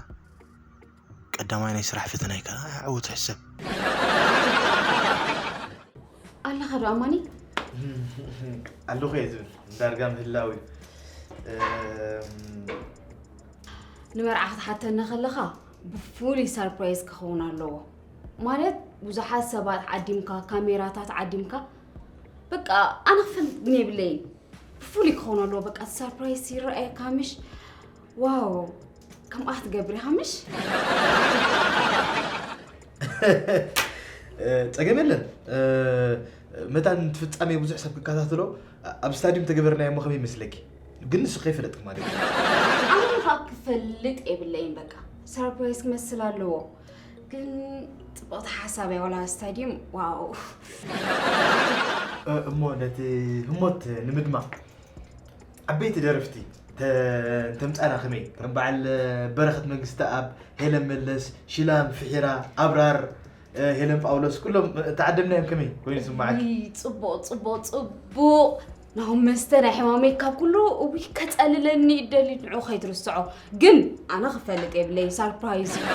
ቀዳማይ ናይ ስራሕ ፈተናይ ከኣ ዓወት ሕሰብ። ኣለኻ ዶ ኣማኒ? ኣለኹ እየ ዝብል፣ ዳርጋ ምህላው እዩ። እም፣ ንመርዓ ክትሓተኒ ከለኻ ብፍሉይ ሰርፕራይዝ ክኸውን ኣለዎ። ማለት ብዙሓት ሰባት ዓዲምካ፣ ካሜራታት ዓዲምካ፣ በቃ ኣነ ክፈልጥ ግን የብለይን። ብፍሉይ ክኸውን ኣለዎ። በቃ እቲ ሰርፕራይዝ ይረኣየካ ምሽ? ዋው፣ ከምኣ ክትገብር ኢኻ ምሽ? እ፣ ጸገም የለን። እ፣ መታን እቲ ፍጻሜ ብዙሕ ሰብ ክከታተሎ ኣብ ስታድዩም ተገበርናዮ እሞ ከመይ ይመስለኪ? ግን ንስኺ ኣይፈለጥኪ ማለት እዩ። ኣነ ኸኣ ክፈልጥ የብለይን በቃ። ሰርፕራይዝ ክመስል ኣለዎ። ግን ጽብቕቲ ሓሳብ እያ ዋላ ስታድዩም፣ ዋው። እ፣ እሞ ነቲ ህሞት ንምድማቕ ዓበይቲ ደረፍቲ ተ-፣ እንተምጻና ከመይ? ከም በዓል በረኸት መንግስተኣብ፣ ሄለን መለስ፣ ሽላም፣ ፍሒራ፣ ኣብራር፣ እ፣ ሄለን ጳውሎስ፣ ኩሎም ተዓደምናዮም ከመይ ኮይኑ ይስምዓኪ? ውይ፣ ጽቡቕ፣ ጽቡቕ፣ ጽቡቕ። ናሆም መስተ ናይ ሕማመይ ካብ ኩሉ፣ እውይ፣ ከጸልለኒ ይደሊ፣ ንዑ ከይትርስዖ። ግን ኣነ ክፈልጥ የብለይ፣ ሰርፕራይዝ እዩ።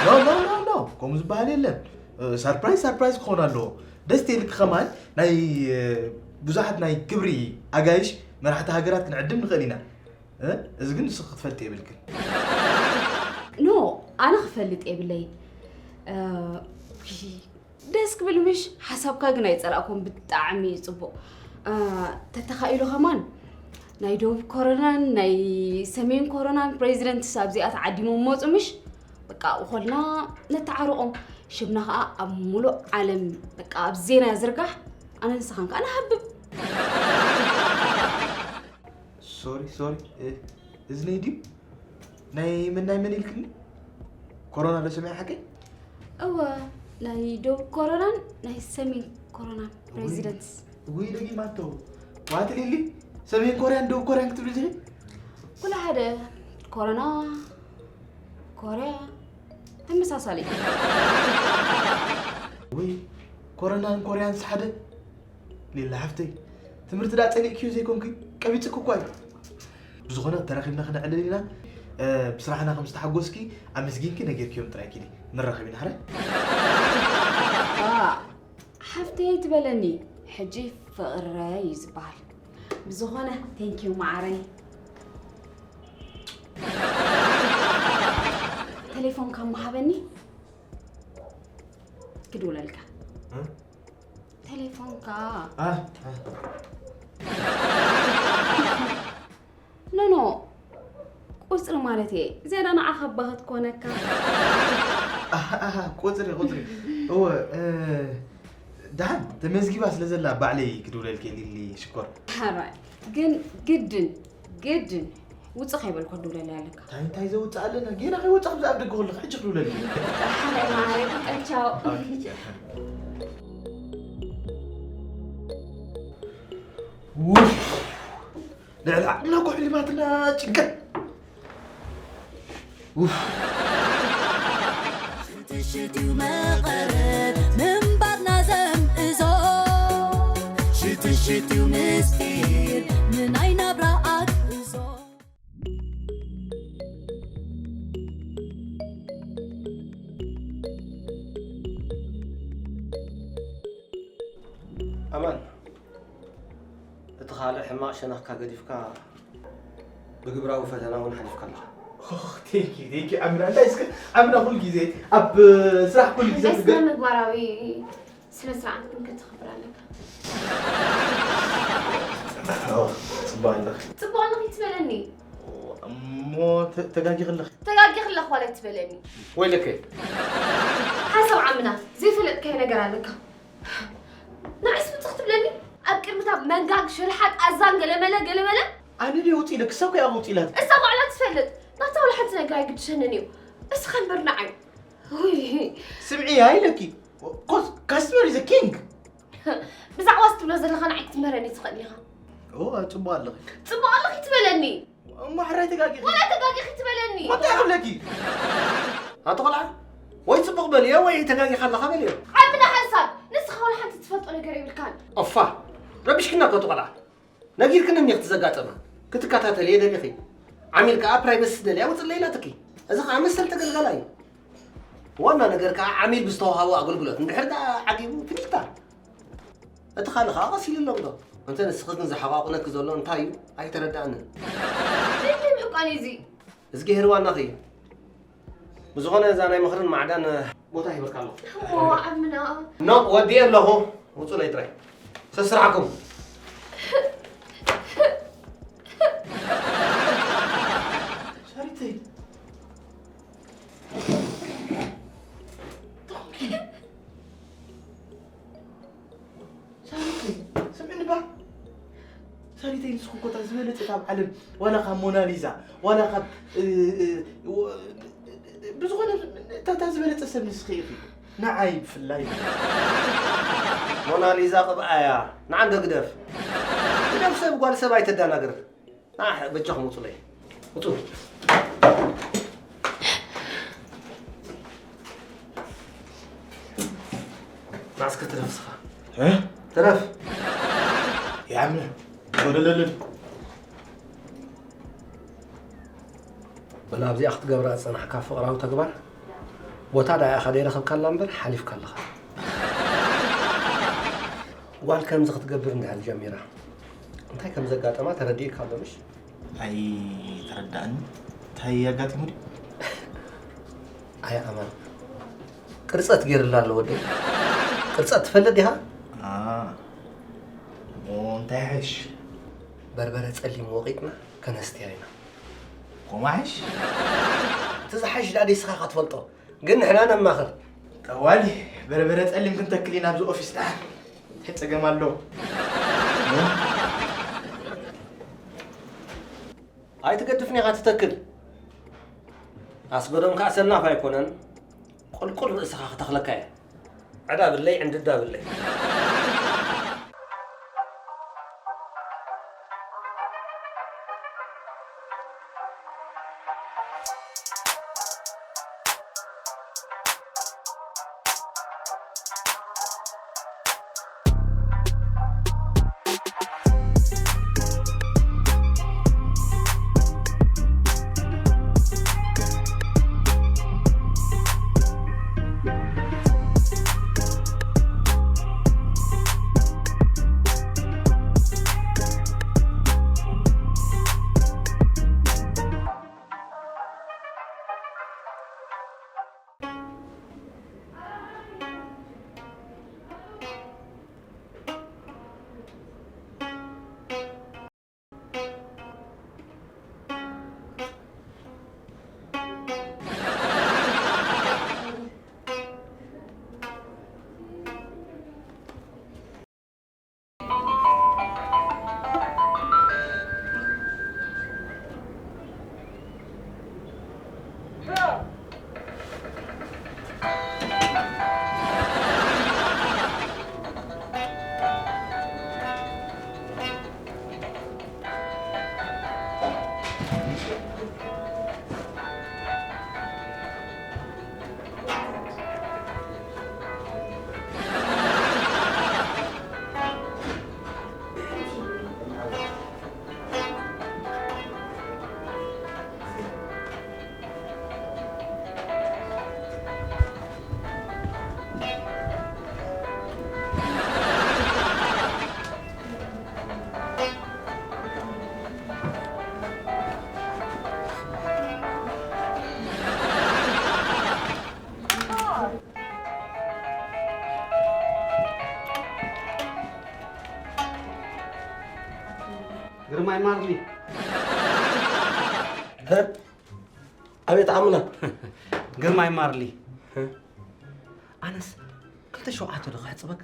ኖ፣ ኖ፣ ኖ፣ ኖ፣ ከምኡ ዝበሃል የለን። እ፣ ሰርፕራይዝ፣ ሰርፕራይዝ ክኸውን ኣለዎ። ደስ ተይልኪ ከማን ናይ፣ እ፣ ብዙሓት ናይ ክብሪ ኣጋይሽ መራሕቲ ሃገራት ክንዕድም ንኽእል ኢና። እ፣ እዚ ግን ንስኺ ክትፈልጢ የብልክን። ኖ፣ ኣነ ክፈልጥ የብለይ። እ፣ ደስ ክብል ምሽ? ሓሳብካ ግን ኣይጸላእኩን፣ ብጣዕሚ እዩ ጽቡቕ። እ፣ ተተኻኢሉ ከማን ናይ ደቡብ ኮረናን ናይ ሰሜን ኮረናን ፕሬዚደንትስ ኣብዚኣ ተዓዲሞም መጹ ምሽ? በቃ ኣብኡ ኮልና ነተዓርቖም። ሽምና ከኣ ኣብ ሙሉእ ዓለም በቃ ኣብ ዜና ዝርጋሕ፣ ኣነ ንስኻን ከኣ ንሃብብ። ሶሪ፣ ሶሪ፣ እ፣ እዝነይ ድዩ? ናይ መን፣ ናይ መን ኢልክኒ? ኮሮና ዶ ሰሚዐ ሓቀይ? እወ፣ ናይ ደቡብ ኮረናን ናይ ሰሜን ኮረናን እውይ። ፕሬዚደንትስ። እውይ፣ ደጊማቶ። ዋት ሊሊ፣ ሰሜን ኮርያን ደቡብ ኮርያን ክትብሊ ዲኺ? ኩሉ ሓደ፣ ኮረና፣ ኮርያ፣ ተመሳሳሊ። እውይ፣ ኮረናን ኮርያንስ ሓደ? ሊላ ሓፍተይ፣ ትምህርቲ ደኣ ጸሊእክዮ ዘይኮንኪ፣ ቀቢጽኪ እኳ እዩ። ብዝኾነ፣ ተራኺብና ክነዕልል ኢና። እ፣ ብስራሕና ከም ዝተሓጎስኪ ኣመስጊንኪ ነጊርክዮም ጥራይ ኪዲ። ንራኸብ ኢና፣ ሕራይ? ዋ፣ ሓፍተይ ኣይትበለኒ፣ ሕጂ ፍቕረይ እዩ ዝበሃል። ብዝኾነ፣ ቴንኪዩ መዓረይ። ቴሌፎንካ እሞ ሃበኒ፣ ክድውለልካ። እ? ቴሌፎንካ። አ፣ አ። ኖ፣ ኖ፣ ቁጽሪ ማለት እየ። ዝያዳ ንዓኻ እባ ክትኮነካ። ኣሃ፣ ኣሃ፣ ቁጽሪ፣ ቁጽሪ። እወ፣ እ፣ ደሓን ተመዝጊባ ስለ ዘላ ባዕለይ ክድውለልኪ እየ ሊሊ ሽኮር። ሓራይ፣ ግን ግድን፣ ግድን ውፅእ ከይበልኩ ክድውለለይ ኣለካ። እንታይ እንታይ ዘውፅእ ኣለና? ጌና ከይወፃኹ ብዛዕባ ደገ ከለኹ ሕጂ ክድውለልኪ። ሓራይ ማዓረይ፣ በቃ ቻው። ኦኬ፣ ቻው። ውፍ! ልዕሊ ዓቕምና እኮ ሕሊማትና ጭንቀት። ውፍ! ሽትሽትዩ መቐረት ምንባርና ዘምእዞ ሽትሽትዩ ምስጢር ንናይ ናብራ ኣግእዞ። ኣማን፣ እቲ ካልእ ሕማቕ ሸነኽካ ገዲፍካ ብግብራዊ ፈተና እውን ሓሊፍካ ኣለኻ። ቴንኪ ቴንኪ ኣምና እንታይ እስከ ኣምና ኩል ግዜ ኣብ ስራሕ ኩል ግዜ ናይ ስነ ምግባራዊ ስነ ስርዓት ግን ከተኽብር ኣለካ። ጽባህ ኣለኺ። ጽባህ ኣለኺ ትበለኒ። እሞ ተጋጊኺ ኣለኺ። ተጋጊኺ ኣለኺ ዋላ ኣይትበለኒ። ወይለከ። ሓሳብ ዓምና ዘይፈለጥካዮ ነገር ኣለካ። ንዓይስ ብትኽ ትብለኒ ኣብ ቅድሚታ መንጋግ ሽልሓጥ ኣዛን ገለመለ ገለመለ። ኣነ ድየ ውፅእ ኢለ ክሳብ ከይ ኣውፅእ ኢላት። እሳ ባዕላ ትፈልጥ ናታ ዋላ ሓንቲ ነገር ኣይግድሸንን እዩ። እስኻ እምበር ንዓይ ውይ ስምዒ ኣይለኪ ኮስ ካስትመር ኢዝ ኪንግ። ብዛዕባ እዚ ትብሎ ዘለኻ ንዓይ ክትምህረኒ ትኽእል ኢኻ። ኦ ፅቡቕ ኣለኺ። ፅቡቕ ኣለኺ ትበለኒ። እሞ ሕራይ ተጋጊኺ። ወላ ተጋጊኺ ትበለኒ። እንታይ ክብለኪ? ኣቶ ቆልዓ ወይ ፅቡቕ በልዮ ወይ ተጋጊኻ ኣለኻ በልዮ። ዓብና ሓንሳብ ንስኻ ዋላ ሓንቲ ትፈልጦ ነገር የብልካን። ኦፋ ረቢሽክና እኮ ኣቶ ቆልዓ። ነጊርክኒ እኒኺ እቲ ዘጋጠመ ክትከታተልዮ ደሊኺ። ዓሚል ከኣ ፕራይቨሲ ደልያ ውፅለይ ኢላትኪ። እዚ ኸዓ መሰል ተገልጋላይ እዩ። ዋና ነገር ከኣ ዓሚል ብዝተዋሃቦ ኣገልግሎት እንድሕር ደኣ ዓጊቡ ፊኒታ። እቲ ካልእ ከኣ ቀስ ኢሉ ኣሎ እንዶ። እንተ ንስኺ ግን ዘሓቋቑነኪ ዘሎ እንታይ እዩ ኣይተረድኣንን። እንታይ ምሕቋን እዩ እዚ? እዝግሄር ዋናኺ እዩ። ብዝኾነ እዛ ናይ ምኽርን ማዕዳን ቦታ ሂበካ ኣለኹ። እሞ ዓምና። ኖ ወዲኤ ኣለኹ። ውፁለይ ጥራይ። ሰስራሕኩም። ሸሪተይ። ሳሪተይ ስምዕኒ ባ ሳሪተይ ንስኹ እኮ እታ ዝበለፀት ኣብ ዓለም ዋላ ካብ ሞናሊዛ ዋላ ካብ ብዝኾነ እታ ዝበለፀ ሰብ ንስኺ ኢኺ ንዓይ ብፍላይ ሞናሊዛ ቅብኣያ ንዓንዶ ግደፍ ግደፍ ሰብ ጓል ሰብ ኣይተዳናግር ንዓ በጃኹም ውፁለይ ውፁ ናስከ ትረፍ ስኻ ትረፍ ያምነ ወደለልን በል ኣብዚኣ ክትገብራ ዝጸናሕካ ፍቕራዊ ተግባር ቦታ ደኣ ኢኻ ደይረኸብካላ እምበር ሓሊፍካ ኣለኻ። ጓል ከምዚ ክትገብር እንድሕር ጀሚራ እንታይ ከም ዘጋጠማ ተረዲእካ ኣሎ ምሽ? ኣይተረድኣንን። እንታይ ኣጋጢሙ ድዩ? ኣየ ኣማን ቅርጸት ገይርላ ኣሎ ወደይ። ቅርጸት ትፈልጥ ዲኻ? ኣሞ እንታይ ይሕሽ? በርበረ ጸሊም ወቒጥና ከነስትያ ኢና። ኮማሽ? እቲ ዝሓይሽ ደኣ ደይስኻ ኢኻ ትፈልጦ፣ ግን ንሕና ነማኽር። ጠዋሊ በርበረ ጸሊም ክንተክል ኢና ኣብዚ ኦፊስ ደኣ። እንታይ ጸገም ኣሎ? ኣይትገድፍን ኢኻ ትተክል። ኣስገዶም ከኣ ሰናፍ ኣይኮነን፣ ቁልቁል ርእስኻ ክተኽለካ እየ። ዕዳ ብለይ ዕንድዳ ብለይ። ማርሊ። ሀ? ኣቤት ዓምና። ግርማይ ማርሊ። ኣነስ ክልተ ሸውዓተ ዶ ክሕጽበካ?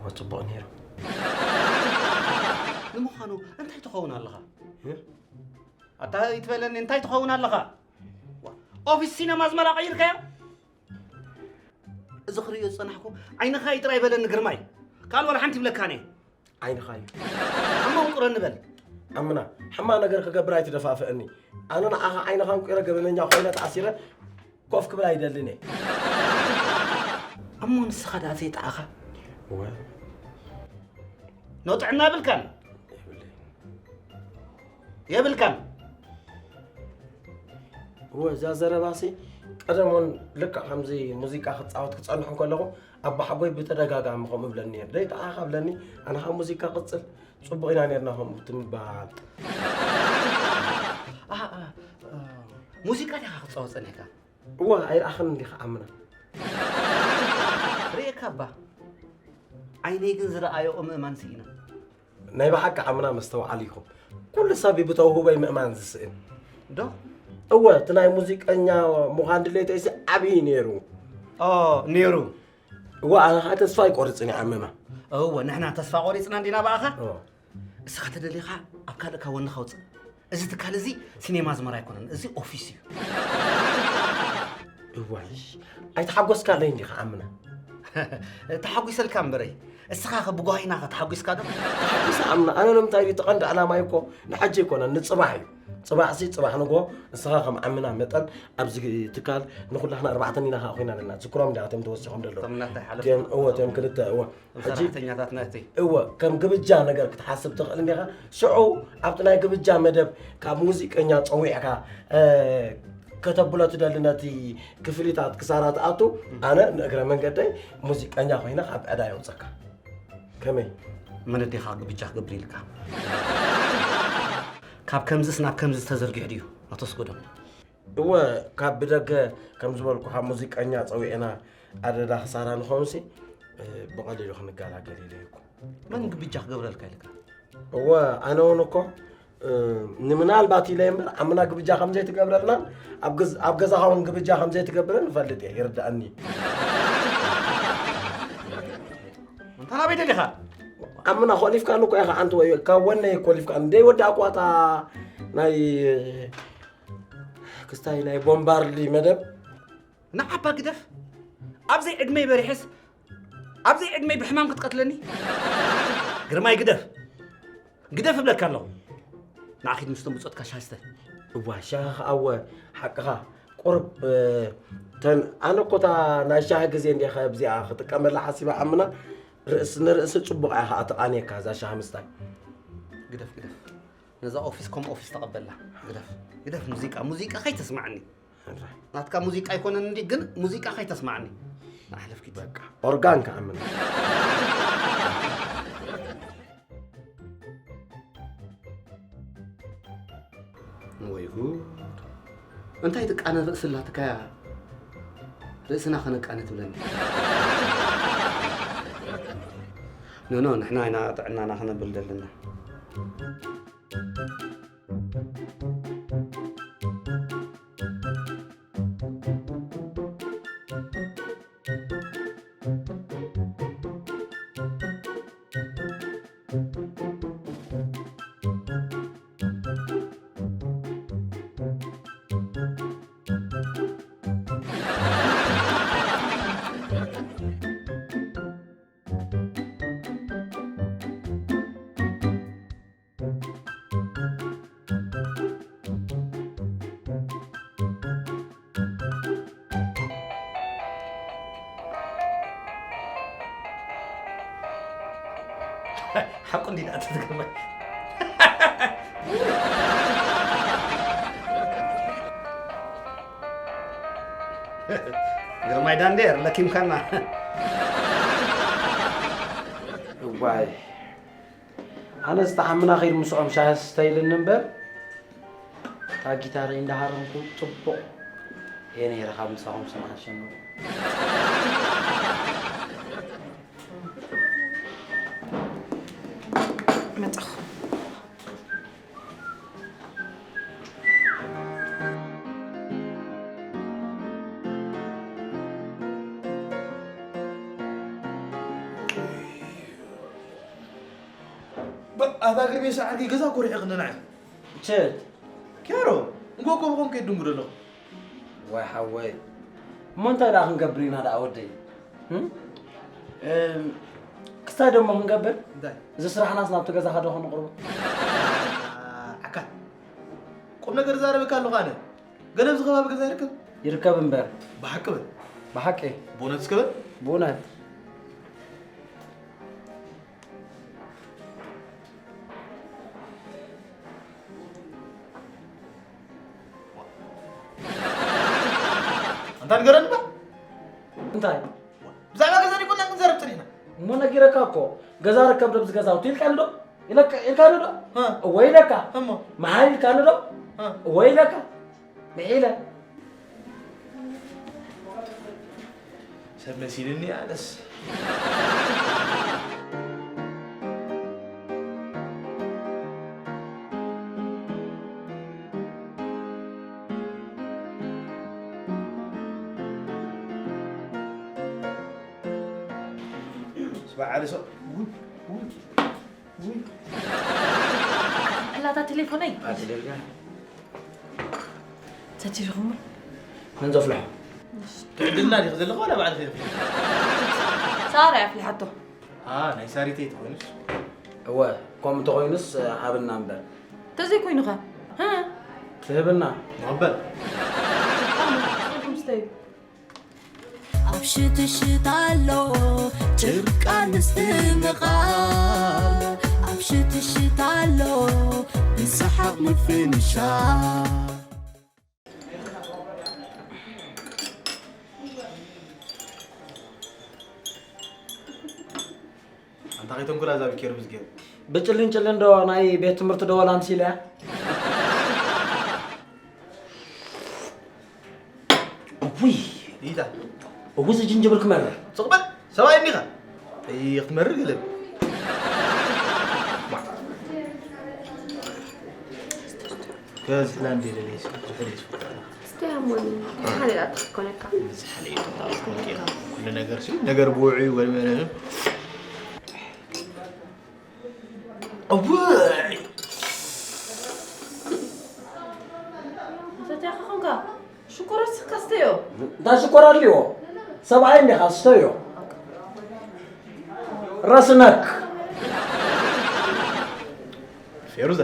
ወ ጽቡቕ ነይሩ። ንምዃኑ እንታይ ትኸውን ኣለኻ? ኣታ ይትበለኒ እንታይ ትኸውን ኣለኻ? ዋ፣ ኦፊስ ሲነማ ኣዝመራ ቀይርካዮ? እዚ ክርእዮ ዝጸናሕኩ ዓይንኻ እዩ ጥራይ በለኒ ግርማይ። ካልእ ዋላ ሓንቲ ይብለካን እየ። ዓይንኻ እዩ። ሕማም ቁረ ንበል። ኣምና፣ ሕማቕ ነገር ክገብር ኣይትደፋፍአኒ። ኣነ ንዓኻ ዓይንኻ እንቁረ ገበነኛ ኮይነ ተኣሲረ ኮፍ ክብል ኣይደልን እየ። እሞ ንስኻ ደኣ ዘይጠዓኻ? እወ። ኖ ጥዕና የብልካን። የብለይን። የብልካን። እወ፣ እዛ ዘረባሲ ቀደም እውን ልክዕ ከምዚ ሙዚቃ ክጻወት ክጸንሕ እንከለኹ ኣባሓጎይ ብተደጋጋሚ ከምኡ እብለኒ ነይሩ። ደይጠዓኻ እብለኒ፣ ኣነ ኸኣ ሙዚቃ ቅጽል፣ ጽቡቕ ኢና ነይርና ከምኡ ትምባል። ኣሃ፣ ኣ፣ እ፣ ሙዚቃ ዲኻ ክትጻወት ጸኒሕካ? እወ፣ ኣይረኣኽን እንዲኻ ኣምና። ርእየካ እባ። ዓይነይ ግን ዝረኣዮ ምእማን ስኢነ። ናይ ብሓቂ ዓምና መስተውዓሊ ኢኹም። ኩሉ ሰብ እዩ ብተውህቦ ምእማን ዝስእን። ዶ? እወ፣ እቲ ናይ ሙዚቀኛ ምዃን ድሌተይሲ ዓብዪ ነይሩ። ኦ፣ ነይሩ። እወ፣ ኣነ ኸዓ ተስፋ ኣይቆርጽን እየ ዓምና። እወ፣ ንሕና ተስፋ ቆሪጽና እንዲና ብኣኻ? እወ። እስኻ ተደሊኻ ኣብ ካልእ ካብ ወንኻ ውጽእ። እዚ ትካል እዚ ሲኔማ ኣዝመራ ኣይኮነን፣ እዚ ኦፊስ እዩ። እዋይ፣ ኣይተሓጎስካለይ እንዲኻ ዓምና። ተሓጒሰልካ እምበረይ፣ እስኻ ኸ ብጓሂና ኸ ተሓጒስካ ዶ? ተሓጒሰ ዓምና፣ ኣነ ንምንታይ ድዩ እቲ ቀንዲ ዕላማይ እኮ ንሕጂ ኣይኮነን፣ ንጽባሕ እዩ። ጽባሕሲ፣ ጽባሕ ንግሆ፣ ንስኻ ከም ዓምና መጠን ኣብዚ ትካል ንኹላህና ኣርባዕተ ኢና ኸዓ ኮይና ኣለና። ትዝክሮም እንዲኻ እቶም ተወሲኾም ዘለዉ። እቶም እናተይ ሓለፍቲ። እቲኦም፣ እወ፣ እቲኦም ክልተ፣ እወ። ሕጂ ሰራሕተኛታትና እቲ እወ፣ ከም ግብጃ ነገር ክትሓስብ ትኽእል እንዲኻ። ሽዑ ኣብቲ ናይ ግብጃ መደብ ካብ ሙዚቀኛ ጸዊዕካ፣ እ፣ ከተብሎ ትደሊ ነቲ ክፍሊታት ክሳራ ትኣቱ፣ ኣነ ንእግረ መንገደይ ሙዚቀኛ ኮይነ ካብ ዕዳ የውጸካ። ከመይ? መን ኣዴኻ ግብጃ ክገብር ኢልካ? ካብ ከምዝስ ናብ ከምዚ ተዘርጊሑ ድዩ? ኣቶ ኣስጎዶም። እወ፣ ካብ ብደገ ከም ዝበልኩኻ ሙዚቀኛ ጸዊዕና ኣደዳ ክሳራ ንኾንሲ፣ እ፣ ብቐሊሉ ክንገላገል ኢለ እኮ። መን ግብጃ ክገብረልካ ኢልካ? እወ፣ ኣነ እውን እኮ፣ እ፣ ንምናልባት ኢለ እምበር፣ ዓምና ግብጃ ከም ዘይትገብረልናን ኣብ ገዝ-፣ ኣብ ገዛኻ እውን ግብጃ ከም ዘይትገብርን እፈልጥ እየ፣ ይርድኣኒ። ኣንታ ናበይ ደሊኻ? ዓምና ኮሊፍካኒ እኮ ኢኻ፣ ኣንቲ ወይ ካብ ወነይ ኮሊፍካኒ። ደይ ወዳእኳ እታ ናይ ክስታይ ናይ ቦምባርሊ መደብ። ንዓባ ግደፍ። ኣብዘይ ዕድመይ በሪሐስ፣ ኣብዘይ ዕድመይ ብሕማም ክትቀትለኒ? ግርማይ ግደፍ። ግደፍ እብለካ ኣለኹ። ንዓ ኺድ ምስቶም ብጾትካ ሻሂ ስተ። እዋ፣ ሻሂ ኸኣ እወ፣ ሓቅኻ። ቁሩብ፣ እ፣ ተን-፣ ኣነ እኮ እታ ናይ ሻሂ ግዜ እንዲኻ ኣብዚኣ ክጥቀመላ ሓሲበ ዓምና፣ ርእሲ ንርእሲ ጽቡቕ እያ ኸኣ ትቓንየካ እዛ ሻሂ ምስታይ። ግደፍ፣ ግደፍ። ነዛ ኦፊስ ከም ኦፊስ ተቐበላ። ግደፍ፣ ግደፍ ሙዚቃ፣ ሙዚቃ ከይተስማዓኒ። ሕራይ። ናትካ ሙዚቃ ኣይኮነን እንዲ፣ ግን ሙዚቃ ከይተስማዓኒ። ንኣሕለፍ ኪድ። በቃ፣ ኦርጋን ክኣምን። ወይ ጉድ። እንታይ ትቃነ ርእሲ ኣላትካያ? ርእስና ከነቃነ ትብለኒ። ኖ፣ ኖ፣ ንሕና ኢና ጥዕናና ክነብል ዘለና። ሓቁ እንዲ ደኣ ተዝገርመ። ግርማይ ዳንዴር ለኪምካና። እዋይ። ኣነስ ተሓምና ኸይድ ምስኦም ሻሂ ስተ ኢልኒ እምበር፣ እታ ጊታረይ እንዳሃረምኩ ጽቡቕ እየ ነይረ ካብ ምሳኹም ስማዕ ሸኑ። ኣታ ግርሜ ሰዓርኪ ገዛ ኮሪዐ ክንናዕ። ቸት። ኪያሮ፣ እንኮ ኮምኮም ከይድንጉ ደለኹ። ወይ ሓወይ። እሞ እንታይ ደኣ ክንገብር ኢና ደኣ ወደይ? እም? እም፣ ክስታይ ደሞ ክንገብር? እንታይ? እዚ ስራሕናስ ናብቲ ገዛኻ ዶ ከነቕርቦ? ዓካ። ቁም ነገር ዛረበካ ኣለኹ ኣነ። ገለ ኣብዚ ከባቢ ገዛ ይርከብ? ይርከብ እምበር። ብሓቂ በል። ብሓቂ። ብእውነት እስከ በል። ብእውነት። ኣንታ ንገረኒ እባ። እንታይ? ብዛዕባ ገዛ ዲኮና ክንዛረብ ጸኒሕና። እሞ ነጊረካ እኮ፣ ገዛ ርከብ ዶ ኣብዚ ገዛውቲ ኢልካኒ ዶ? ኢለካ-፣ ኢልካኒ ዶ? እ። እወ ኢለካ። እሞ? መሓል ኢልካኒ ዶ? እ። እወ ኢለካ። ምሒለ። ሰብ መሲልኒ ኣነስ። ስባዕ ዓሊ ሰው። ውይ፣ ውይ፣ ውይ። ዕላታ ቴሌፎነይ። ኣትደልጋ። ሰቲርኹም? መን ዘፍልሖ? ትዕድልና ዲኺ ዘለኹ ዋላ ባዕልኺ ዘፍልሖ? ሳራ እያ ኣፍሊሓቶ። ኣ፣ ናይ ሳሪተይ ተኾይኑስ? እወ፣ ከምኡ እንተኾይኑስ፣ ሃብና እምበር። እንተዘይኮይኑ ኸ? ሀ? ትህብና። ንቕበል። ስቕ ኢልኩም ስተዩ። ኣብ ሽትሽት ኣሎ ጭርቃ ምስትምቓል፣ ኣብ ሽትሽት ኣሎ ብሰሓቕ ምፍንሻል። ኣንታ ከይተንኮላ እዛ ብኬሩ ብዝጌሩ። ብጭልን ጭልን ዶ ናይ ቤት ትምህርቲ ደወል ኣምሲላ እያ? እውይ! ይታ። እውይ፣ እዚ ጅንጅብል ክመርር። ስቕ በል! ሰብኣይ እኒኻ። እይ፣ ክትመርር ገለ። ከዚ ላንድ የለለይ፣ ዝሕል ይስፈራ። እስቲ ሃሞኒ፣ ዝሓለ ኣትኾነካ። ዝሓለ ይስፈራ። ኩሉ ነገር ሲ፣ ነገር ብውዑይ ወይም እውይ! ሰትያኻ ኾንካ ሽኮር ወሲኽካ ስተዮ። እንታይ ሽኮር ኣድልዮ? ሰብኣይ እንዲኻ ስተዮ። ረስነክ። ፌሩዛ፣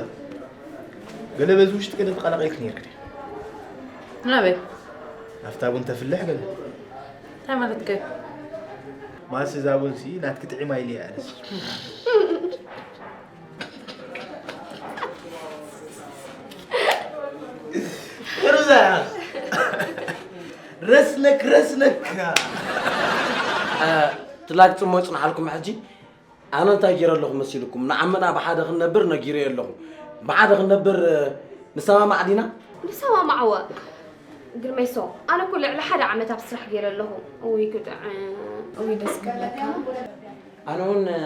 ገለ በዚ ውሽጢ ገለ ተቐላቒልክ ነይርክ ድዩ? ናበይ? ናብታ ቡን ተፍልሕ ገለ። እንታይ ማለትከ? ማሲ እዛ ቡንሲ ናትኪ ጥዒማ ኢለ እየ ኣነስ። ሩዛ፣ ረስነክ፣ ረስነክ። እ፣ ትላግጽሞ ይጽንሓልኩም ሕጂ። ኣነ እንታይ ገይረ ኣለኹ መሲልኩም? ንዓመና ብሓደ ክንነብር ነጊረዮ ኣለኹ። ብሓደ ክንነብር፣ እ፣ ንሰማማዕ ዲና? ንሰማማዕ እወ። ግርሜሶ፣ ኣነ እኮ ልዕሊ ሓደ ዓመት ኣብ ስራሕ ገይረ ኣለኹ። እውይ ክጥዕም። እውይ ደስ ክብለካ። ኣነ እውን፣ እ፣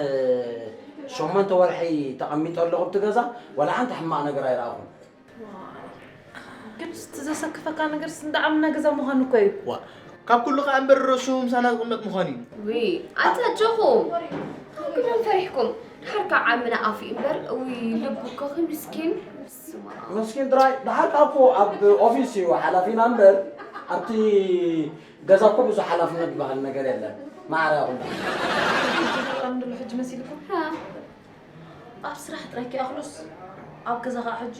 ሸሞንተ ወርሒ ተቐሚጠ ኣለኹ ኣብቲ ገዛ፣ ዋላ ሓንቲ ሕማቕ ነገር ኣይረኣኹን። ግን እቲ ዘሰክፈካ ነገርስ እንዳ ዓምና ገዛ ምዃኑ እኮ እዩ። ዋ፣ ካብ ኩሉ ከኣ እምበር ርእሱ ምሳና ዝቕመጥ ምዃኑ እዩ። ውይ፣ ኣንታ ኣጆኹም። ካብ ግብሮም ፈሪሕኩም። ድሓር ከኣ ዓምና ኣፉ እዩ እምበር፣ ውይ፣ ልቡ እኮ ኸም ምስኪን። በስመ ኣብ። ምስኪን ጥራይ፣ ድሓር ከኣ እኮ ኣብ ኦፊስ እዩ ሓላፊና እምበር፣ ኣብቲ ገዛ እኮ ብዙሕ ሓላፍነት ዝበሃል ነገር የለን። ማዕረ ይኹን። ሕጂ ዝረኣም ዘሎ ሕጂ መሲልኩም? ሃ። ኣብ ስራሕ ጥራይ ከይኣኽሎስ፣ ኣብ ገዛ ኸኣ ሕጂ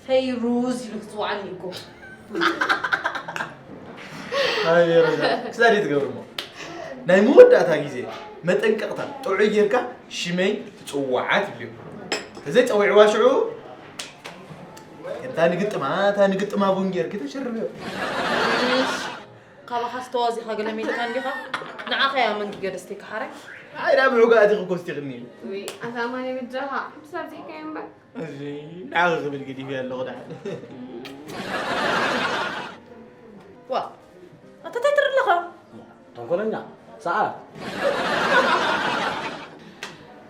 ፈይሩዝ ኢሉ ክጽውዓኒ እኮ። ኣይ፣ ሮዛ፣ ክሳብ ትገብርሞ። ናይ መወዳእታ ግዜ መጠንቀቕታ ጥዑይ ጌርካ ሽመይ ትጽውዓ ትብልዮ። ተዘይጸዊዕዋ ሽዑ፣ ከምታ ንግጥማ፣ እታ ንግጥማ ቡን ጌርኪ ተሸርብዮ። እሽ፣ ካባኻስ ተዋዚኻ ገለ ሜልካ እንዲኻ? ንዓኻ እያ መንኪ ገደስተይ ክሓራይ። ኣይ፣ ናብ ሑጋ ኣቲኺ ኮስቲኽኒ። ውይ፣ ኣታ ማኒ ብጃኻ፣ ክሳብ ዚሕካዮ እምበር። እዚ ንዓኺ ክብል ገዲፈ ኣለኹ ደሓን። ዋ፣ ኣታ እንታይ ትርኢ ኣለኻ? ተንኮለኛ፣ ሰዓር።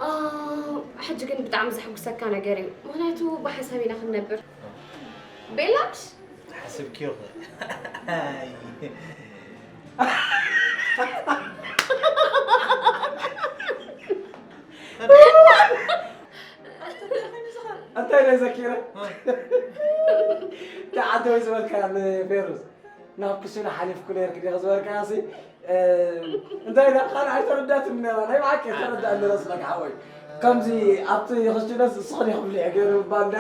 ኣ፣ ሕጂ ግን ብጣዕሚ ዘሐጉሰካ ነገር እዩ። ምኽንያቱ ብሓንሳብ ኢና ክንነብር። ቤላሽ? ሓስብክዮ ኸ? ኣይ። ኣታ ካን ፌሩዝ ናብ ክሽነ ሓሊፍኩ ነርክ ዲኸ ዝበልካሲ እንታይ ዳ ካልኣይ ተረዳትኒ ነራ ናይ ብሓቂ ተረዳእኒ ረስለካ ሓወይ ከምዚ ኣብቲ ክሽነስ እስኽን ይኽፍልሕ ገይሩ ባንዳ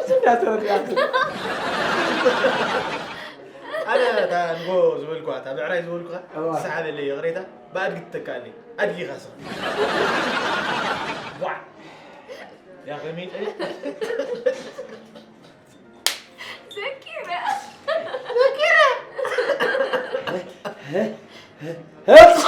እዚ እንዳተረዳእኒ ኣነ እታ ንጎ ዝበልኩዋ እታ ብዕራይ ዝበልኩኻ እዋ። ሰሓበለይ ይቕሬታ ብኣድጊ ትተካእለይ ኣድጊ ኢኻ ስኻ ቧዕ ያ ከመይ ጠሪ ዘኪረ ህፅ